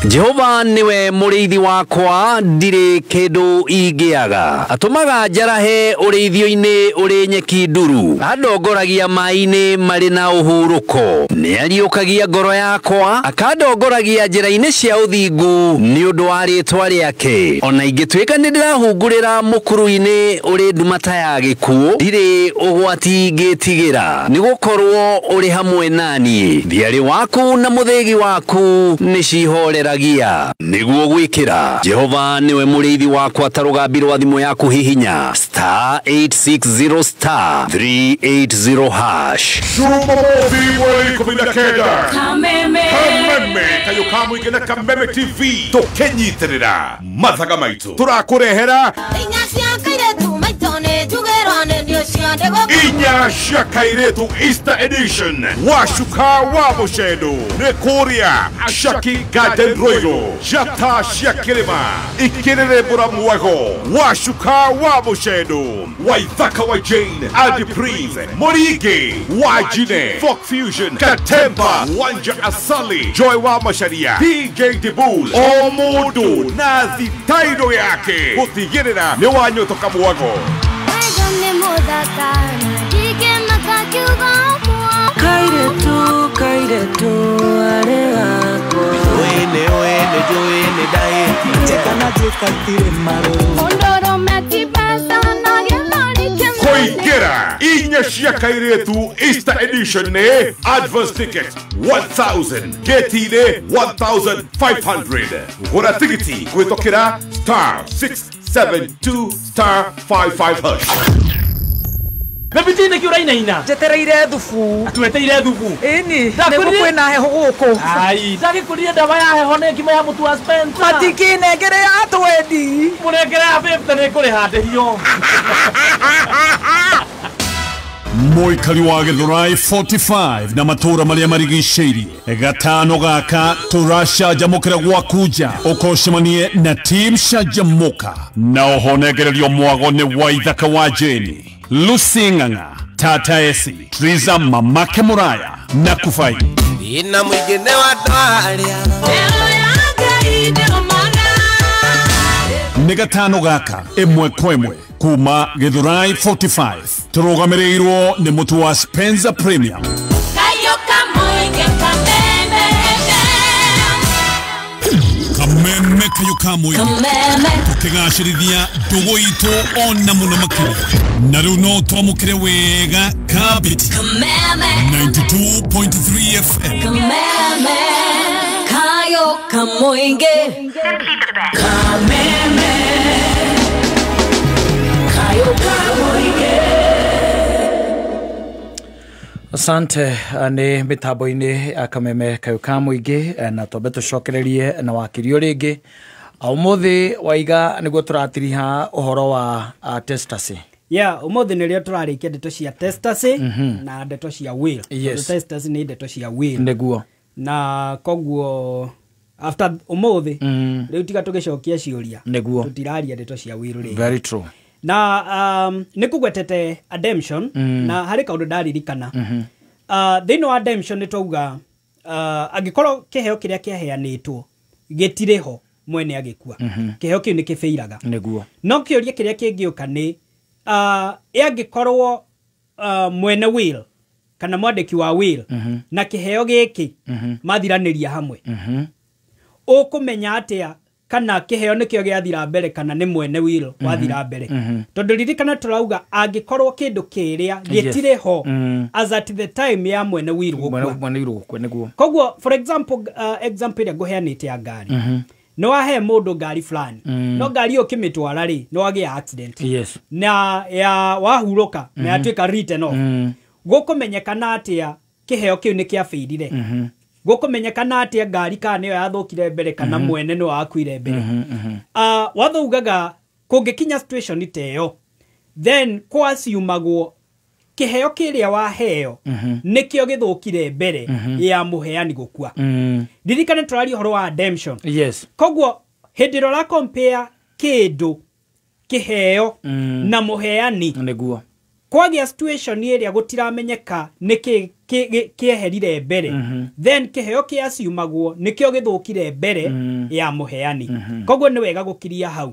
Jehova niwe mũrĩithi wakwa, ndirĩ kĩndũ ingĩaga. Atũmaga njarahe ũrĩithio-inĩ ũrĩ nyeki nduru, andongoragia maĩ-inĩ marĩ na ũhurũko. Nĩariũkagia ngoro yakwa, akandongoragia njĩra-inĩ cia ũthingu nĩ ũndũ wa rĩĩtwa rĩake. Ona ingĩtuĩka nĩndĩrahungurĩra mũkuru-inĩ ũrĩ nduma ta ya gĩkuũ, ndirĩ ũgwati ingĩtigĩra, nĩgũkorwo ũrĩ hamwe naniĩ. Thiarĩ waku na mũthĩgi waku nĩcihoreragia. Nĩguo gwĩkĩra Jehova niwe mũrĩithi wakwa ta rũgambi rwa thimũ yaku hihinya star 860 star 380 hash. Jumamothi mweri 19 Kameme Kameme kayo kamũingĩ na Kameme TV tũkĩnyitĩrĩra mathaga maitũ tũrakũrehera inya cia kairĩtu Easter edition wacuka wa mũcendo nĩ kũrĩa Shaki Garden Royal njata cia kĩrĩma ikĩrĩrĩmbũra mwago wacuka wa mũcendo Waithaka wa Jane Adi Prince Mũringi wa Jine Folk Fusion Katemba Wanja Asali Joy wa Macharia DJ Dibul o mũndũ na thitairo yake gũtigĩrĩra nĩ wanyotoka mwago. Koigera inya Cia kairĩtu Easter edition nĩ advance ticket 1000, gate-inĩ 1500. Gũra tigiti kũhĩtũkĩra star 672 star 55 hash. Bebiti nä kä å rainaina Njetereire thubu. Tweteire thubu. Ĩni, nĩguo kwĩna heho gũkũ. Ai, ndagĩkũrire ndawa ya heho nĩ ngima ya mũtu wa Spencer. Matikĩnengere ya twendi. Mũnengere ya 50 nĩ kũrĩha ndĩhio. Mũikari wa Gĩthũrai 45 na matũra marĩa marigicĩirie gatano gaka tũracanjamũkĩra gwaku nja ũkocemanie na team Canjamũka na ũhonengererio mwago nĩ Waithaka wa Jane, Lucy Ng'ang'a, Tata Esi, Triza Mamake Muraya na Kufai. Ina mwingine wa twaria. Nĩ gatano gaka ĩmwe kwa ĩmwe kuma Gĩthũrai 45 tũrũgamĩrĩirwo nĩ mũtu wa Spencer Premium. Kameme kayo ka mũingĩ tũkĩgacĩrithia ndũgũ itũ ona mũno makĩria na rĩu no twamũkĩre wega Kabiti 92.3 FM. Kameme kayo kamoinge. Kameme kayo kamoinge. Asante nĩ mĩtambo-inĩ ya Kameme kayo ka mũingĩ na twambe tũcokererie na wakirio rĩngĩ ũmũthĩ waiga nĩguo tũratiriha ũhoro wa testacy. Yeah, ũmũthĩ nĩrĩo tũrarĩkia ndeto cia testacy na ndeto cia will. Yes. Testacy nĩ ndeto cia will. Nĩguo. Na koguo after ũmũthĩ rĩu tiga tũgĩcokia ciũria. Nĩguo. Tũtiraria ndeto cia will rĩngĩ. Very true. Na nĩ kũgwetete ademption na harĩ kaũndũ ndaririkana. Thĩinĩ wa ademption nĩ twauga angĩkorwo kĩheo kĩrĩa kĩaheanĩtwo gĩtirĩ ho mwene agĩkua, kĩheo kĩu nĩ kĩbĩiraga. Nĩguo. No kĩũria kĩrĩa kĩngĩũka nĩ angĩkorwo mwene will kana mwandĩki wa will na kĩheo gĩkĩ mathiranĩria hamwe, ũkũmenya atĩa kana kĩheo nĩkĩo gĩathira mbere kana nĩ mwene will wathira mbere? Tondũ ririkana tũrauga angĩkorwo kĩndũ kĩrĩa gĩtirĩ ho as at the time ya mwene will gũkua. Mwene will gũkua nĩguo. Koguo for example, example ĩrĩa ngũheanĩte ya ngari, nĩ wahe mũndũ ngari fulani, no ngari ĩyo ũkĩmĩtwara rĩ nĩ wagĩa accident. Yes. Na ya wahurũka na yatuĩka written off. Gũkũmenyekana atĩa kĩheo kĩu nĩ kĩabĩirire? Gũkũmenyekana atĩa ngari kana nĩyo yathũkire mbere kana mwene nĩwe wakuire mbere? Watho ugaga kũngĩkinya situation ta ĩyo, then kwasiumagwo kĩheo kĩrĩa waheo nĩkĩo gĩthũkire mbere ya mũheani gũkua. Ririkana tũraria ũhoro wa ademption. Yes. Koguo hĩndĩ ĩrĩa ũracompare kĩndũ kĩheo na mũheani, nĩguo kwagĩa situation ĩrĩa gũtiramenyeka nĩkĩ kĩeherire mbere, then kĩheo kĩaciumagwo nĩkĩo gĩthũkire mbere ya mũheani. Koguo nĩ wega gũkiria hau.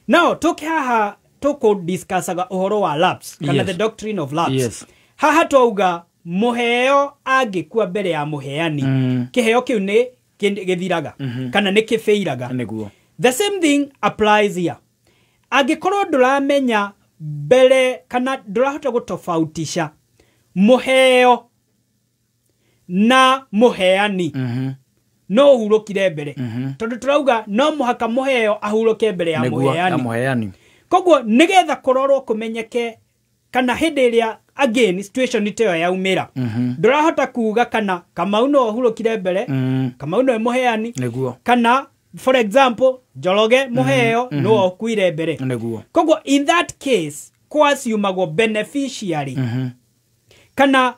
Now tũke haha tũkũ-discussaga ũhoro wa lapse kana Yes. the doctrine of lapse. Yes. Haha twauga mũheo angĩkua mbere ya mũheani, kĩheo kĩu nĩ gĩthiraga kana nĩ kĩbĩiraga. Nĩguo. The same thing applies here. Angĩkorwo ndũramenya mbere kana ndũrahota gũtofautisha mũheo na mũheani, no ũhurũkire mbere, tondũ tũrauga no mũhaka mũheo ahurũke mbere ya mũheani. Koguo nĩgetha kũrorwo kũmenyeke kana hĩndĩ ĩrĩa again situation ta ĩyo yaumĩra, ndũrahota kuga kana Kamau no ahurũkire mbere, Kamau no mũheani, nĩguo, kana for example Njoroge mũheo no okuire mbere. Nĩguo. Koguo in that case kwasiumagwo beneficiary kana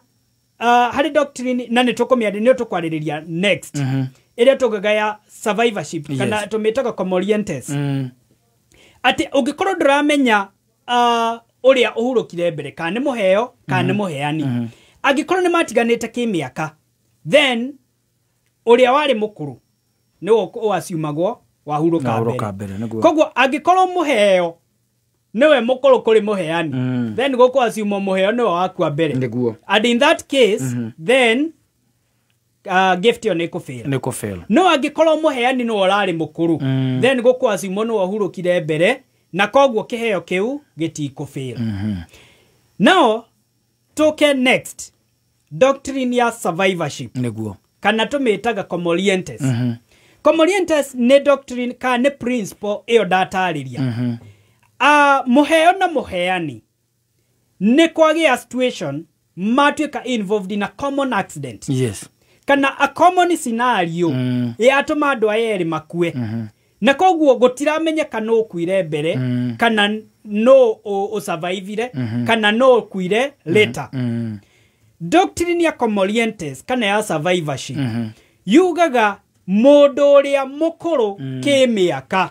harĩ doctrine na nĩ tũkũmĩaria nĩ tũkwarĩrĩria next ĩrĩa tũgaga ya survivorship kana tũmĩtaga comorientes, atĩ ũngĩkorwo ndũramenya ũrĩa ũhurũkire mbere kana nĩ mũheo kana nĩ mũheani, angĩkorwo nĩ matiganĩte kĩmĩaka, then ũrĩa warĩ mũkũrũ nĩwe ũaciumagwo wahurũka mbere. Koguo angĩkorwo mũheo nĩwe mũkũrũ kũrĩ mũheani, then gũkũ aciumwo mũheo nĩwe wakua mbere. Nĩguo. And in that case then gift ĩyo nĩ ĩkũfail. No angĩkorwo mũheani nĩwe ũrarĩ mũkũrũ, then gũkũ aciumwo nĩwe ũhurũkire mbere, na koguo kĩheo kĩu gĩtikũfail. Now Toke next doctrine ya survivorship niguo kana tũmĩtaga comolientes. Comolientes nĩ doctrine kana nĩ principle ĩyo ndatarĩria. Mũheo na mũheani nĩ kwagĩa situation matuĩka involved in a common accident. Yes. Kana a common scenario yatũma andũ aya erĩ makue. Na koguo gũtiramenyeka nũ ũkuire mbere kana nũ ũsurvivire kana nũ ũkuire later. Doctrine ya comolientes kana ya survivorship yugaga mũndũ ũrĩa mũkũrũ kĩmĩaka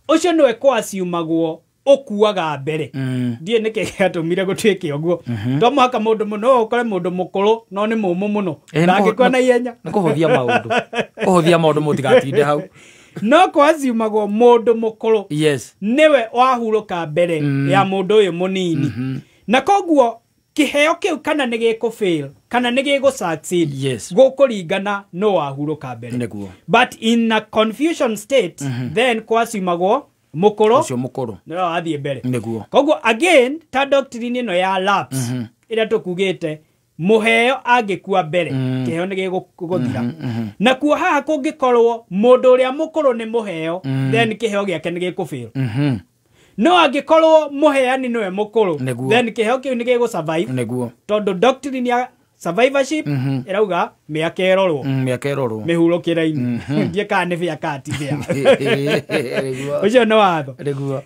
ũcio nĩwe kwaciumagwo ũkuaga mbere. Ndiĩ nĩkĩ gĩatũmire gũtuĩke ũguo. To mũhaka mũndũ mũno ũkore mũndũ mũkũrũ no nĩ mũmũ mũno ndangĩkua na ihenya. Nĩ kũhũthia maũndũ. Kũhũthia maũndũ mũtigatinde hau. No kwaciumagwo mũndũ mũkũrũ nĩwe wahurũka mbere ya mũndũ ũyũ mũnini. Na koguo kĩheo kĩu kana nĩ gĩkũ fail kana nĩ gĩgũ succeed gũkũringana no wahurũka mbere. Nĩguo. But in a confusion state then kwaciumagwo mũkũrũ ũcio mũkũrũ nĩwe wathiĩ mbere. Nĩguo. Koguo again ta doctrine ĩno ya lapse ĩrĩa tũkugĩte mũheo angĩkua mbere kĩheo nĩ gĩgũthira. Na kuo haha kũngĩkorwo mũndũ ũrĩa mũkũrũ nĩ mũheo then kĩheo gĩake nĩ gĩkũ fail. No angĩkorwo mũheani nĩwe mũkũrũ then kĩheo kĩu nĩ gĩgũ survive. Nĩguo. Tondũ doctrine ya survivorship ĩrauga mĩaka ĩrorwo. Mĩaka ĩrorwo. Mĩhurũkĩre-inĩ. Ndiĩ kana nĩ bĩa kana ti bĩa. Ũcio nĩ watho. Nĩguo.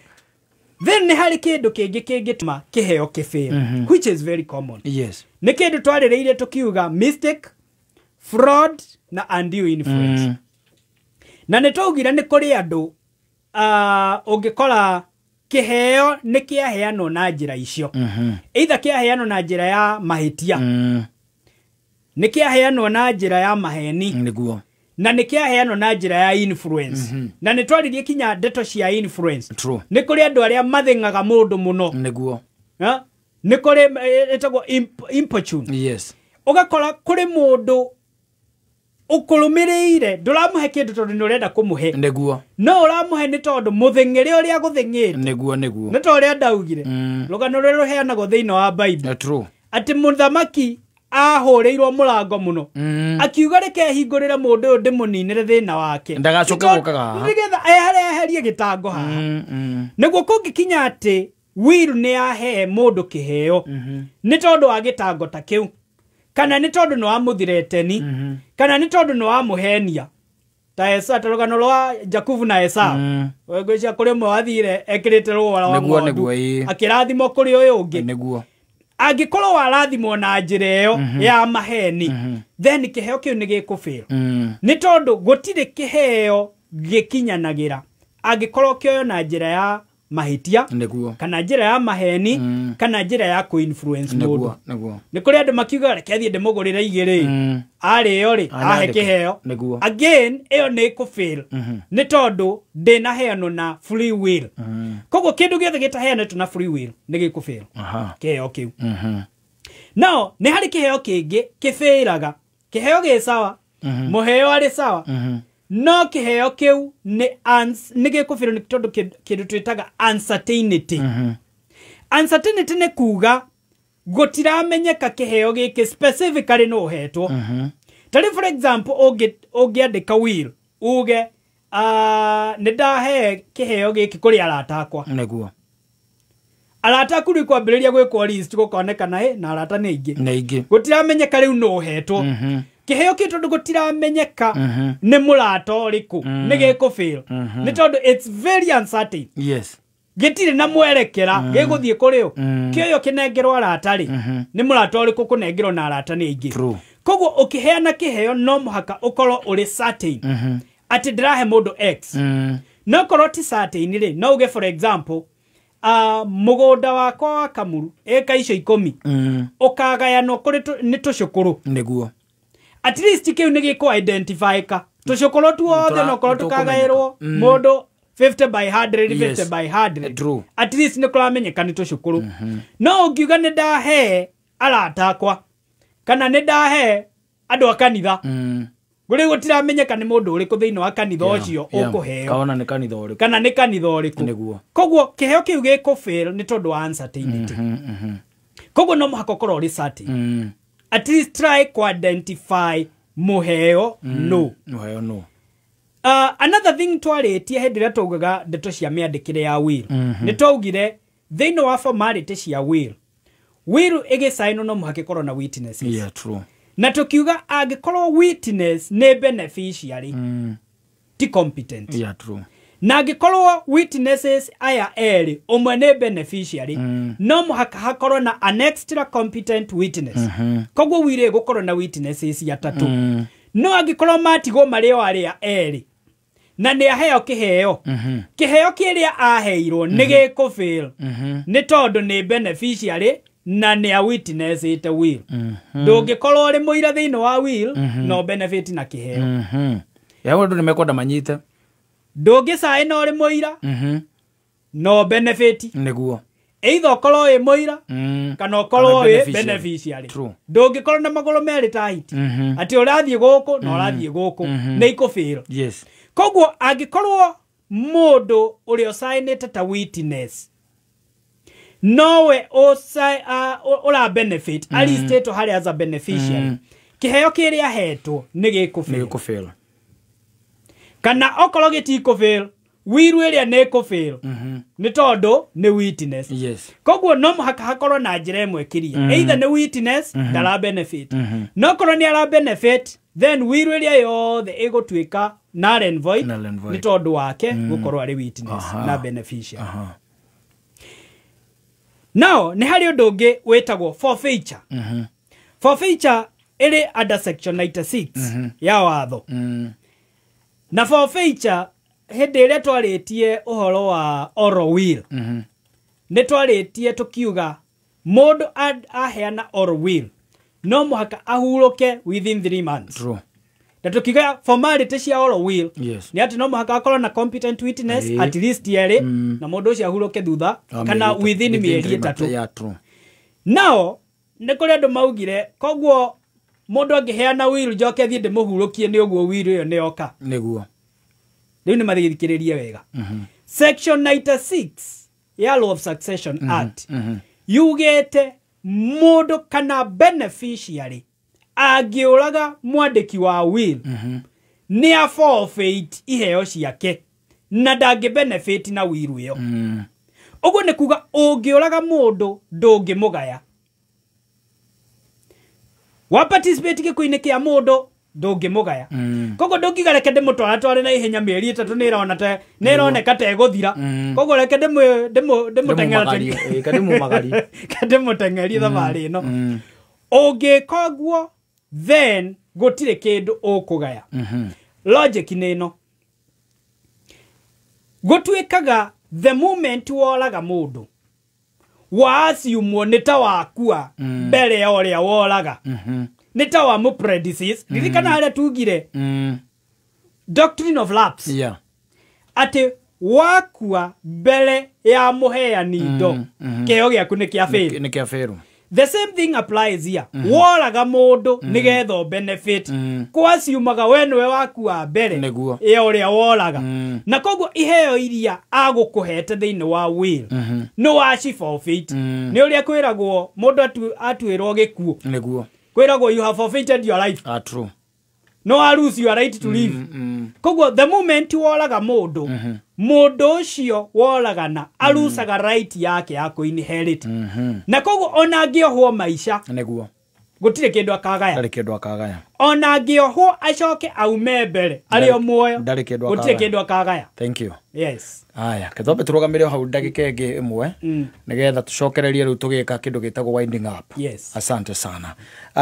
Then nĩ harĩ kĩndũ kĩngĩ kĩngĩtũma kĩheo kĩfail which is very common. Yes. Nĩ kĩndũ twarĩrĩirie tũkiuga mistake, fraud na undue influence. Na nĩ twaugire nĩ kũrĩ andũ ũngĩkora kĩheo nĩ kĩaheanwo na njĩra icio. Either kĩaheanwo na njĩra ya mahĩtia, nĩ kĩaheanwo na njĩra ya maheni. Nĩguo. Na nĩ kĩaheanwo na njĩra ya influence. Na nĩ twaririe kinya ndeto cia influence. True. Nĩ kũrĩ andũ arĩa mathĩng'aga mũndũ mũno. Nĩguo. Nĩ kũrĩ ĩtagwo importune. Yes. Ũgakora kũrĩ mũndũ ũkũrũmĩrĩire ndũramũhe kĩndũ tondũ nĩ ũrenda kũmũhe. Nĩguo. No ũramũhe nĩ tondũ mũthĩng'ĩre ũrĩa gũthĩng'ĩte. Nĩguo nĩguo. Nĩ ta ũrĩa ndaugire. Rũgano rũrĩa rũheanagwo thĩinĩ wa Bible. True. Atĩ mũthamaki ahũrĩirwo mũrango mũno. Akiuga reke hingũrĩre mũndũ ũyũ ndĩmũninĩre thĩna wake. Ndagacoke gũkaga haha. Nĩgetha eherie gĩtango haha. Nĩguo kũngĩkinya atĩ will nĩ yahe mũndũ kĩheo nĩ tondũ wa gĩtango ta kĩu kana nĩ tondũ nĩ wamũthireteni kana nĩ tondũ nĩ wamũhenia ta Esau, ta rũgano rwa Jakubu na Esau. Ngwĩciria kũrĩ ũmwe wathire ekĩrĩte rũũa rwa ng'ondu akĩrathimwo kũrĩ ũyũ ũngĩ. Nĩguo. Angĩkorwo warathimwo na njĩra ĩyo ya maheni then kĩheo kĩu nĩ gĩkũ fail. Nĩ tondũ gũtirĩ kĩheo gĩkinyanagĩra angĩkorwo kĩoyo na njĩra ya mahĩtia Nĩguo. kana njĩra ya maheni kana njĩra ya kũ-influence mũndũ. Nĩguo. Nĩ kũrĩ andũ makiuga reke thiĩ ndĩmũgũrĩre igĩrĩ arĩo rĩ ahe kĩheo. Nĩguo. Again ĩyo nĩ ĩkũ fail nĩ tondũ ndĩnaheanwo na free will. Koguo kĩndũ gĩothe gĩtaheanĩtwo na free will nĩ gĩkũ fail kĩheo kĩu. No nĩ harĩ kĩheo kĩngĩ kĩbĩraga. Kĩheo gĩ sawa, mũheo arĩ sawa, no kĩheo kĩu nĩ gĩkũbĩrwo nĩ tondũ kĩndũ twĩtaga uncertainty. Uncertainty nĩ kuga gũtiramenyeka kĩheo gĩkĩ specifically no ũhetwo. Ta rĩu for example ũngĩandĩka will uge nĩ ndahe kĩheo gĩkĩ kũrĩ arata akwa. Nĩguo. Arata aku rĩu kwambĩrĩria gwĩkwo list gũkonekana na arata nĩ aingĩ. Nĩ aingĩ. Gũtiramenyeka rĩu no ũhetwo. Kĩheo kĩu tondũ gũtiramenyeka nĩ mũrata ũrĩkũ nĩ gĩkũ fail. Nĩ tondũ it's very uncertain. Yes. Gĩtirĩ na mwerekera gĩgũthiĩ kũrĩ ũ. Kĩoyo kĩnengerwo arata rĩ nĩ mũrata ũrĩkũ kũnengerwo na arata nĩ aingĩ. Koguo ũkĩheana kĩheo no mũhaka ũkorwo ũrĩ certain atĩ ndĩrahe mũndũ X. No korwo ti certain rĩ no uge for example mũgũnda wakwa wa Kamuru ĩka icio 10 ũkagayanwo kũrĩ nĩ tũcũkũrũ. Nĩguo. At least kĩu nĩ gĩkũ identify ka tũcũkũrũ tuothe no korwo tũkagaĩrwo mũndũ 50 by 100 50 by 100. True. At least nĩ kũramenyeka nĩ tũcũkũrũ. No ũngiuga nĩ ndahe arata akwa kana nĩ ndahe andũ a kanitha Gũrĩ gũtiramenyeka nĩ mũndũ ũrĩkũ thĩinĩ wa kanitha ũcio ũkũheo. Kana nĩ kanitha ũrĩkũ. Kana nĩ kanitha ũrĩkũ. Nĩguo. Koguo kĩheo kĩu gĩkũ fail nĩ tondũ wa uncertainty. Koguo no mũhaka ũkorwo ũrĩ certain. At least try ku identify mũheo no. Mũheo no. Another thing twarĩtie hĩndĩ ĩrĩa twaugaga ndeto cia mĩandĩkĩre ya will. Nĩ twaugire thĩinĩ wa formality cia will. Will ĩgĩcainwo no mũhaka ĩkorwo na witnesses. Yeah, true. Na tukiuga angĩkorwo witness nĩ beneficiary ti competent. Yeah, true. Na angĩkorwo witnesses aya erĩ ũmwe nĩ beneficiary no mũhaka hakorwo na an extra competent witness. Koguo will ĩgũkorwo na witnesses atatũ. No angĩkorwo matigwo marĩ o arĩa erĩ na nĩ aheo kĩheo, kĩheo kĩrĩa aheirwo nĩ gĩkũfail nĩ tondũ nĩ beneficiary na nĩ a witnessĩte will. Ndũngĩkorwo ũrĩ mũira thĩinĩ wa will no benefit na kĩheo. Ya andũ nĩ mekwenda manyite. Ndũngĩcaina ũrĩ mũira no benefit. Nĩguo. Either ũkorwo wĩ mũira kana ũkorwo wĩ beneficiary. Ndũngĩkorwo na magũrũ merĩ ta hiti atĩ ũrathiĩ gũkũ na ũrathiĩ gũkũ nĩ ikũfail. Yes. Koguo angĩkorwo mũndũ ũrĩa ũcainĩte ta witness nowe ũra benefit alistĩtwo harĩa as a beneficiary, kĩheo kĩrĩa ahetwo nĩ gĩkũfail. Kana okorwo gĩtikũfail, will ĩrĩa nĩ ĩkũfail nĩ tondũ nĩ witness. Yes. Koguo no mũhaka hakorwo na njĩra ĩmwe kĩria. Either nĩ witness ndara benefit. No korwo nĩ ara benefit, then will ĩrĩa yothe ĩgũtuĩka null and void nĩ tondũ wake gũkorwo arĩ witness na beneficiary. Now nĩ harĩ ũndũ ũngĩ wĩtagwo forfeiture. Forfeiture ĩrĩ under section 96 ya watho. Na forfeiture hĩndĩ ĩrĩa twarĩtie ũhoro wa oral will, nĩ twarĩtie tũkiuga mũndũ aheana oral will no mũhaka ahurũke within 3 months. True. Na tukiuga formality cia oral will yes, nĩ atĩ no mũhaka akorwo na competent witness at least erĩ na mũndũ ũcio ahurũke thutha kana within mĩeri 3. Yeah, true. Now nĩ kũrĩ andũ maugire koguo mũndũ angĩheana will njoke thiĩ ndĩmũhurũkie nĩ ũguo will ĩyo nĩ yoka. Nĩguo. Rĩu nĩ mathikĩrĩrie wega. Section 96 ya Law of Succession Act yugĩte mũndũ kana beneficiary angĩũraga mwandĩki wa will nĩ a forfeit iheo ciake na ndangĩ benefit na will ĩyo. Ũguo nĩ kuga ũngĩũraga mũndũ ndũngĩmũgaya. Wa participate gĩkuũ-inĩ kĩa mũndũ ndũngĩmũgaya. Koguo ndũngiuga reke ndĩmũtwaratware na ihenya mĩeri 3 nĩ ĩroneka ta ĩgũthira. Koguo reke ndĩmũteng'erie thabarĩ ĩno. Ũngĩka ũguo then gũtirĩ kĩndũ ũkũgaya. Logic nĩ ĩno. Gũtuĩkaga the moment woraga mũndũ waasumwo nĩ ta wakua mbere ya ũrĩa woraga. Nĩ ta wa mũpredecease. Ririkana harĩa tugire doctrine of lapse. Yeah. Atĩ wakua mbere ya mũheani indo kĩheo gĩaku nĩ kĩa fail. Nĩ kĩa fail. The same thing applies here. Woraga mũndũ nĩgetha benefit. Kwaciumaga we nĩwe wakua mbere ya ũrĩa woraga. Na koguo iheo iria agũkũhete thĩinĩ wa will nĩ waci forfeit. Nĩ ũrĩa kwĩragwo mũndũ atuĩrwo gĩkuũ. Nĩguo. Kwĩragwo you have forfeited your life. Ah, true. No I lose your right to live. Koguo the moment woraga mũndũ, mũndũ ũcio woragana arucaga right yake ya kũ-inherit. Na koguo ona angĩohwo maica nĩguo gũtirĩ kĩndũ akagaya. Ndarĩ kĩndũ akagaya. Ona angĩohwo acoke aume mbere arĩ o muoyo ndarĩ kĩndũ akagaya. Gũtirĩ kĩndũ akagaya. Thank you. Yes. Aya, ketwambe tũrũgamĩre hau ndagĩka ĩngĩ ĩmwe nĩgetha tũcokererie rĩu tũgĩka kĩndũ gĩtagwo winding up. Yes. Asante sana.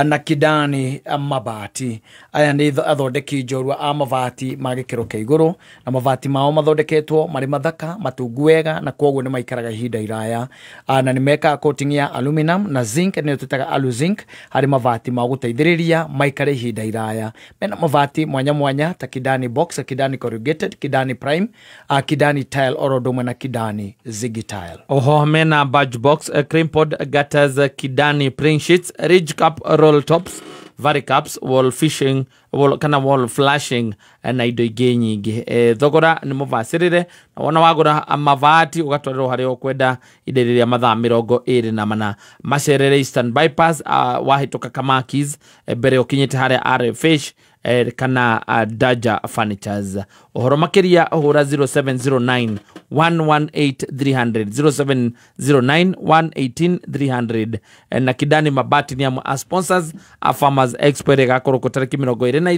Na Kidani Mabati aya nĩ athondeki njorua a mabati ma gĩkĩro kĩa igũrũ na mabati mao mathondeketwo marĩ mathaka matungu wega na kwoguo nĩ maikaraga ihinda iraya na nĩ mekaga coating ya aluminum na zinc nĩyo twĩtaga aluzinc harĩ mabati ma gũteithĩrĩria maikare ihinda iraya. Mena mabati mwanya mwanya ta Kidani box, Kidani corrugated, Kidani prime, Kidani tile oro domwe na Kidani ziggy tile. Oho mena badge box, cream pod gutters, Kidani print sheets, ridge cap roll tops, varicaps, wall fishing, wall, kana wall flashing na indo ingĩ nyingĩ. Thogora nĩ mũbacĩrĩre na wona wagũra mabati ũgatwarĩrwo harĩa ũkwenda indo rĩrĩa mathaa 24 macerere Eastern Bypass, wahĩtũka Kamakis, mbere ũkinyĩte harĩa RFH kana Daja Furnitures. Ũhoro makĩria hũra 0709 118 300 0709 118 300. Na Kidani Mabati ni amwe a sponsors a Farmers Expo ĩrĩa ĩgakorwo kuo tarĩki 25 na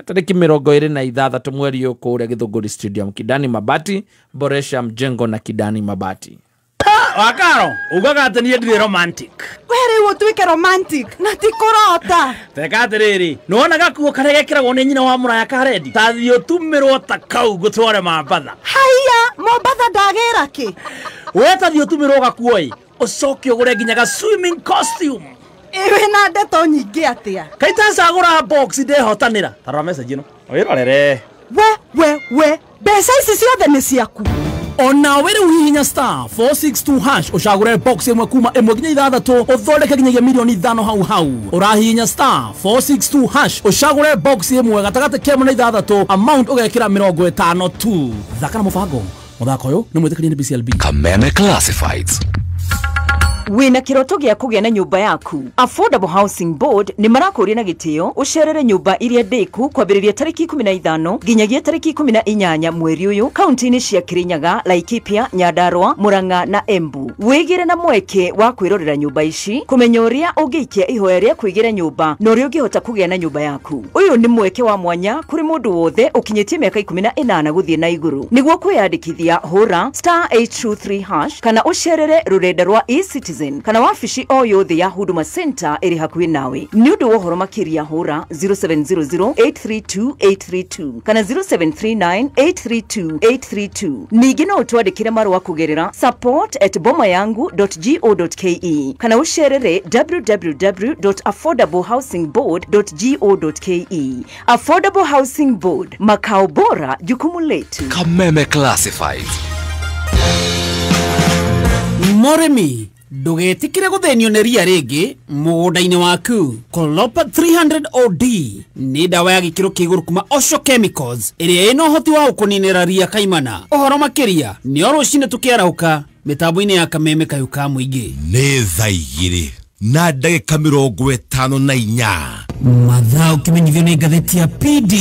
tarĩki 26 mweri ũyũ kũrĩa Githũngũri Stadium. Kidani Mabati, boresha mjengo na Kidani Mabati. Wakaro, ugaga atĩ niĩ ndirĩ romantic. We rĩu ũtuĩke romantic na ti kũrota. Teka atĩrĩrĩ, nĩwona gakuo karĩa gekĩragwo nĩ nyina wa mũraya karendi? Ta thiĩ ũtumĩrwo ta kau ngũtware Mombatha. Haiya, Mombatha ndagĩra kĩ? We ta thiĩ ũtumĩrwo gakuo ĩ, ũcoke ũgũre nginya ga swimming costume. Ĩ wĩna ndeto nyingĩ atĩa? Kaitacagũra box ndehotanĩra. Ta rora message ĩno. Wĩrorere. We, mbeca ici ciothe nĩ ciaku. Ona wĩrĩ uhihinya star 462 hash ũcagũre box ĩmwe kuma 1 nginya 6 ũthondeke nginyagia milioni 5 hau hau. Ũrahihinya star 462 hash ũcagũre box ĩmwe gatagatĩ ka 1 na 6 amount ũgekĩra 50 tu. Thaka na mũbango. Mũthako ũyũ nĩ mwĩtĩkĩrie nĩ BCLB. Kameme Classifieds. Wĩna kĩroto gĩa kũgĩa na nyũmba yaku. Affordable Housing Board nĩ marakũria na gĩtĩo ũcerere nyũmba iria ndĩku kwambĩrĩria tarĩki 15 nginyagia tarĩki 18 mweri ũyũ kaunti-inĩ cia Kirinyaga, Laikipia, Nyandarua, Murang'a na Embu. Wĩgĩre na mweke wa kwĩrorera nyũmba ici, kũmenya ũrĩa ũngĩikia ihoya rĩa kwĩgĩra nyũmba na ũrĩa ũngĩhota kũgĩa na nyũmba yaku. Ũyũ nĩ mweke wa mwanya kũrĩ mũndũ wothe ũkinyĩtie mĩaka 18 gũthiĩ na igũrũ. Nĩguo kwĩyandĩkithia hũra star 823 hash kana ũcerere rũrenda rwa eCitizen kana wabici o yothe ya Huduma Center ĩrĩ hakuhĩ nawe. Nĩ ũndũ wa ũhoro makĩria hũra 0700 832 832 kana 0739 832 832. Ningĩ no ũtwandĩkĩre marũa kũgerera support@bomayangu.go.ke kana ũcerere www.affordablehousingboard.go.ke. Affordable Housing Board, makao bora, jukumu letu. Kameme Classifieds. Moremi, ndũgetĩkĩre gũthĩnio nĩ ria rĩngĩ mũgũnda-inĩ waku. Colopa 300 OD nĩ ndawa ya gĩkĩro kĩa igũrũ kuma Osho Chemicals ĩrĩa ĩna ũhoti wa gũkũninĩra ria kaimana. Ũhoro makĩria nĩ o rũcinĩ tũkĩarahũka mĩtambo-inĩ ya Kameme Kayũ ka Mũingĩ. Nĩ thaa 2 na ndagĩka 54. Mathaa ũkĩmenyithio nĩ ngathĩti ya PD.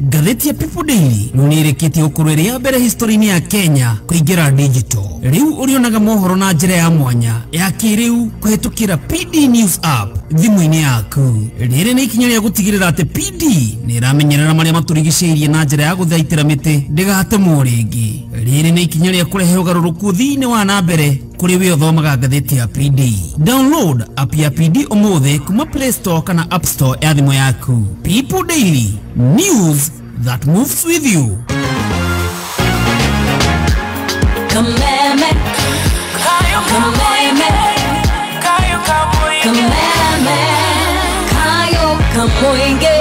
Ngathĩti ya People Daily rĩu nĩ ĩrĩkĩtie gũkorwo ĩrĩ ya mbere history-inĩ ya Kenya kũingĩra digital. Rĩu ũrĩonaga mohoro na njĩra ya mwanya ya kĩrĩu kũhĩtũkĩra PD News app thimũ-inĩ yaku. Rĩrĩ nĩ ikinya rĩa gũtigĩrĩra atĩ PD nĩ ĩramenyerera marĩa matũrigicĩirie na njĩra ya gũthaitĩra mĩtĩ ndĩgatemwo rĩngĩ. Rĩrĩ nĩ ikinya rĩa kũrehe ũgarũrũku thĩinĩ wa na mbere kũrĩ we ũthomaga ngathĩti ya PD. Download app ya PD ũmũthĩ kuma Play Store kana App Store ya thimũ yaku. People Daily, news that moves with you. Kameme, Kameme, Kameme, Kayo Kamoinge.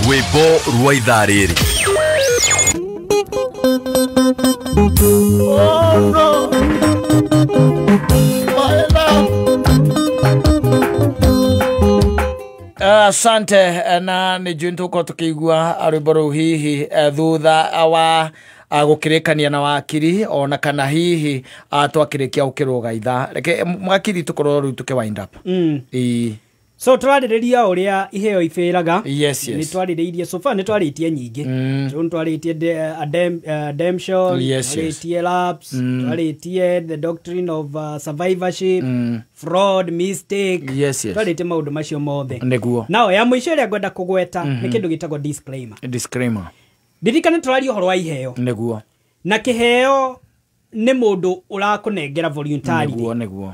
Rwĩmbo rwa ithaa rĩrĩ. Oh no, my love. Asante na nĩ njũĩ nĩtũgũkorwo tũkĩigua rwĩmbo rũu hihi thutha wa gũkĩrĩkania na wakiri ona kana hihi twakĩrĩkia gũkĩrũga ithaa. Reke mwakiri tũkorwo rĩu tũkĩ wind up. So twarĩrĩria ũrĩa iheo ibĩraga. Yes, yes. Nĩ twarĩrĩirie so far nĩ twarĩtie nyingĩ. Nĩ twarĩtie ademption, twarĩtie lapse, twarĩtie the doctrine of survivorship, fraud, mistake. Yes, yes. Twarĩtie maũndũ macio mothe. Nĩguo. Nao ya mũico ĩrĩa ngwenda kũgweta nĩ kĩndũ gĩtagwo disclaimer. Disclaimer. Ndirikane tũraria ũhoro wa iheo. Nĩguo. Na kĩheo nĩ mũndũ ũrakũnengera voluntarily. Nĩguo, nĩguo.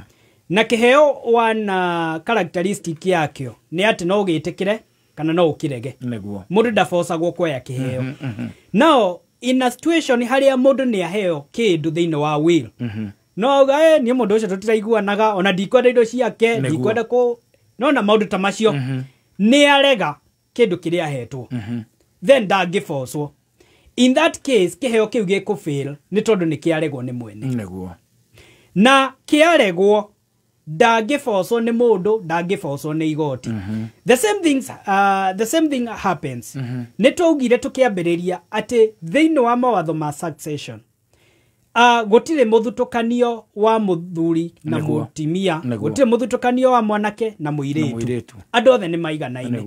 Na kĩheo wana characteristic yakĩo nĩ atĩ no ũgĩtĩkĩre kana no ũkĩrege. Nĩguo. Mũndũ ndabocagwo kuoya kĩheo. Now in a situation harĩa mũndũ nĩ aheo kĩndũ thĩinĩ wa will. No auga niĩ mũndũ ũcio tũtiraiguanaga ona ndikwenda indo ciake, ndikwenda kũ no na maũndũ ta macio. Nĩ arega kĩndũ kĩrĩa ahetwo. Then ndangĩbocwo. In that case kĩheo kĩu gĩkũ fail nĩ tondũ nĩ kĩaregwo nĩ mwene. Nĩguo. Na kĩaregwo Ndangĩbocwo nĩ mũndũ, ndangĩbocwo nĩ igoti. The same thing happens. Nĩ twaugire tũkĩambĩrĩria atĩ thĩinĩ wa mawatho ma succession, gũtirĩ mũthutũkanio wa mũthuri na mũtumia, gũtirĩ mũthutũkanio wa mwanake na mũirĩtu, andũ othe nĩ maiganaine.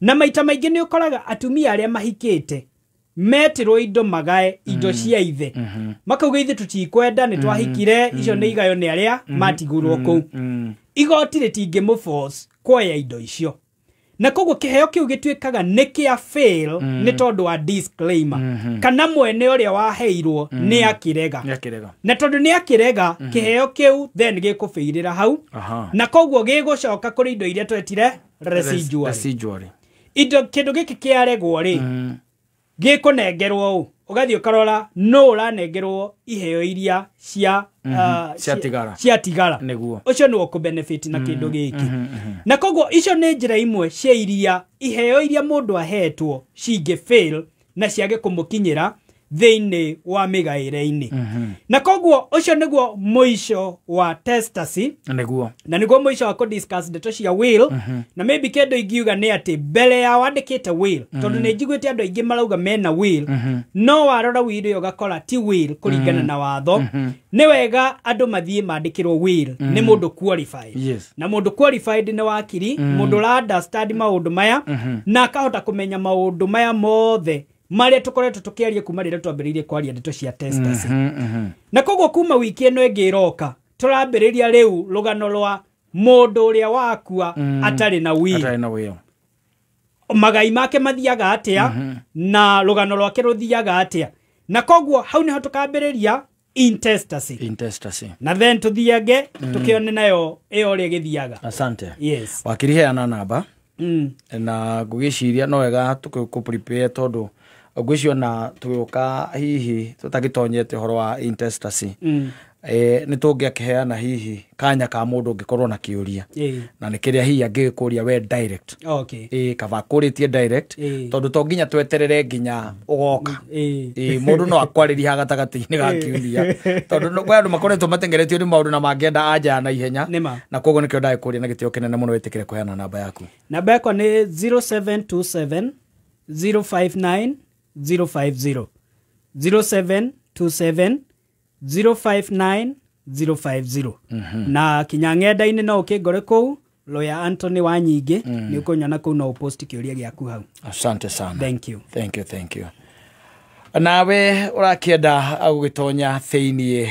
Na maita maingĩ nĩ ũkoraga atumia arĩa mahikĩte metirwo indo magae indo cia ithe, makauga ithe tũtikwenda, nĩ twahikire, icio nĩ igayo nĩ arĩa matigurwo kũu. Igoti rĩtingĩmũforce kuoya indo icio, na koguo kĩheo kĩu gĩtuĩkaga nĩ kĩa fail nĩ tondũ wa disclaimer, kana mwene ũrĩa waheirwo nĩ akĩrega, na tondũ nĩ akĩrega kĩheo kĩu then gĩkũbĩirĩra hau, na koguo gĩgũcoka kũrĩ indo iria twetire residuary. Indo kĩndũ gĩkĩ kĩaregwo rĩ, gĩkũnengerwo ũ, ũgathiĩ ũkarora no ũranengerwo iheo iria cia ciatigara, ũcio nĩwe ũkũbenefit na kĩndũ gĩkĩ. Na koguo icio nĩ njĩra imwe cia iria iheo iria mũndũ ahetwo cingĩ fail na ciage kũmũkinyĩra thĩinĩ wa mĩgaĩre-inĩ. Na koguo ũcio nĩguo mũico wa testacy, nĩguo, na nĩguo mũico wa kũdiscuss ndeto cia will. Na maybe kĩndũ ingiuga nĩ atĩ mbere ya wandĩkĩte will, tondũ nĩ njiguĩte andũ aingĩ marauga mena will, no warora will ĩyo ũgakora ti will kũringana na watho. Nĩ wega andũ mathiĩ mandĩkĩrwo will nĩ mũndũ qualified. Na mũndũ qualified nĩ wakiri, mũndũ ũra understand maũndũ maya, na akahota kũmenya maũndũ maya mothe marĩa tũkoretwo tũkĩaria kuma rĩrĩa twambĩrĩirie kwaria ndeto cia testacy. Na koguo kuma wiki ĩno ĩngĩ ĩroka, tũrambĩrĩria rĩu rũgano rwa mũndũ ũrĩa wakua atarĩ na will, magai make mathiaga atĩa, na rũgano rwake rũthiaga atĩa. Na koguo hau nĩho tũkambĩrĩria intestacy. Na then tuthiange tukione nayo ĩyo ũrĩa ĩgĩthiaga. Asante. Yes. Wakiri heana namba na ngũgĩciria no wega tũkũ prepare tondũ ngwĩciria na tũgĩũka hihi tũtagĩtonyete ũhoro wa intestacy, nĩ tũngĩakĩheana hihi kanya ka mũndũ ũngĩkorwo na kĩũria, na nĩ kĩrĩa hihi angĩgĩkũria we direct. Kaba kũrĩtie direct, tondũ to nginya tweterere nginya ũgoka. Mũndũ no akwarĩrie haha gatagatĩ-inĩ ga kĩũria, tondũ kwĩ andũ makoretwo matengeretio nĩ maũndũ na mangĩenda anja ya naihenya, na koguo nĩkĩo ndagĩkũria na gĩtĩo kĩnene mũno wĩtĩkĩre kũheana namba yaku. Namba yakwa nĩ 0727 059 050, 0727 059 050. Na kinya ng'enda-inĩ no ũkĩngore kũu Lawyer Anthony Wanyingĩ, nĩ ũkũnyona kũu, no ũpost kĩũria gĩaku hau. Asante sana. Thank you. Thank you, thank you. Nawe ũrakĩenda gũgĩtonya thĩiniĩ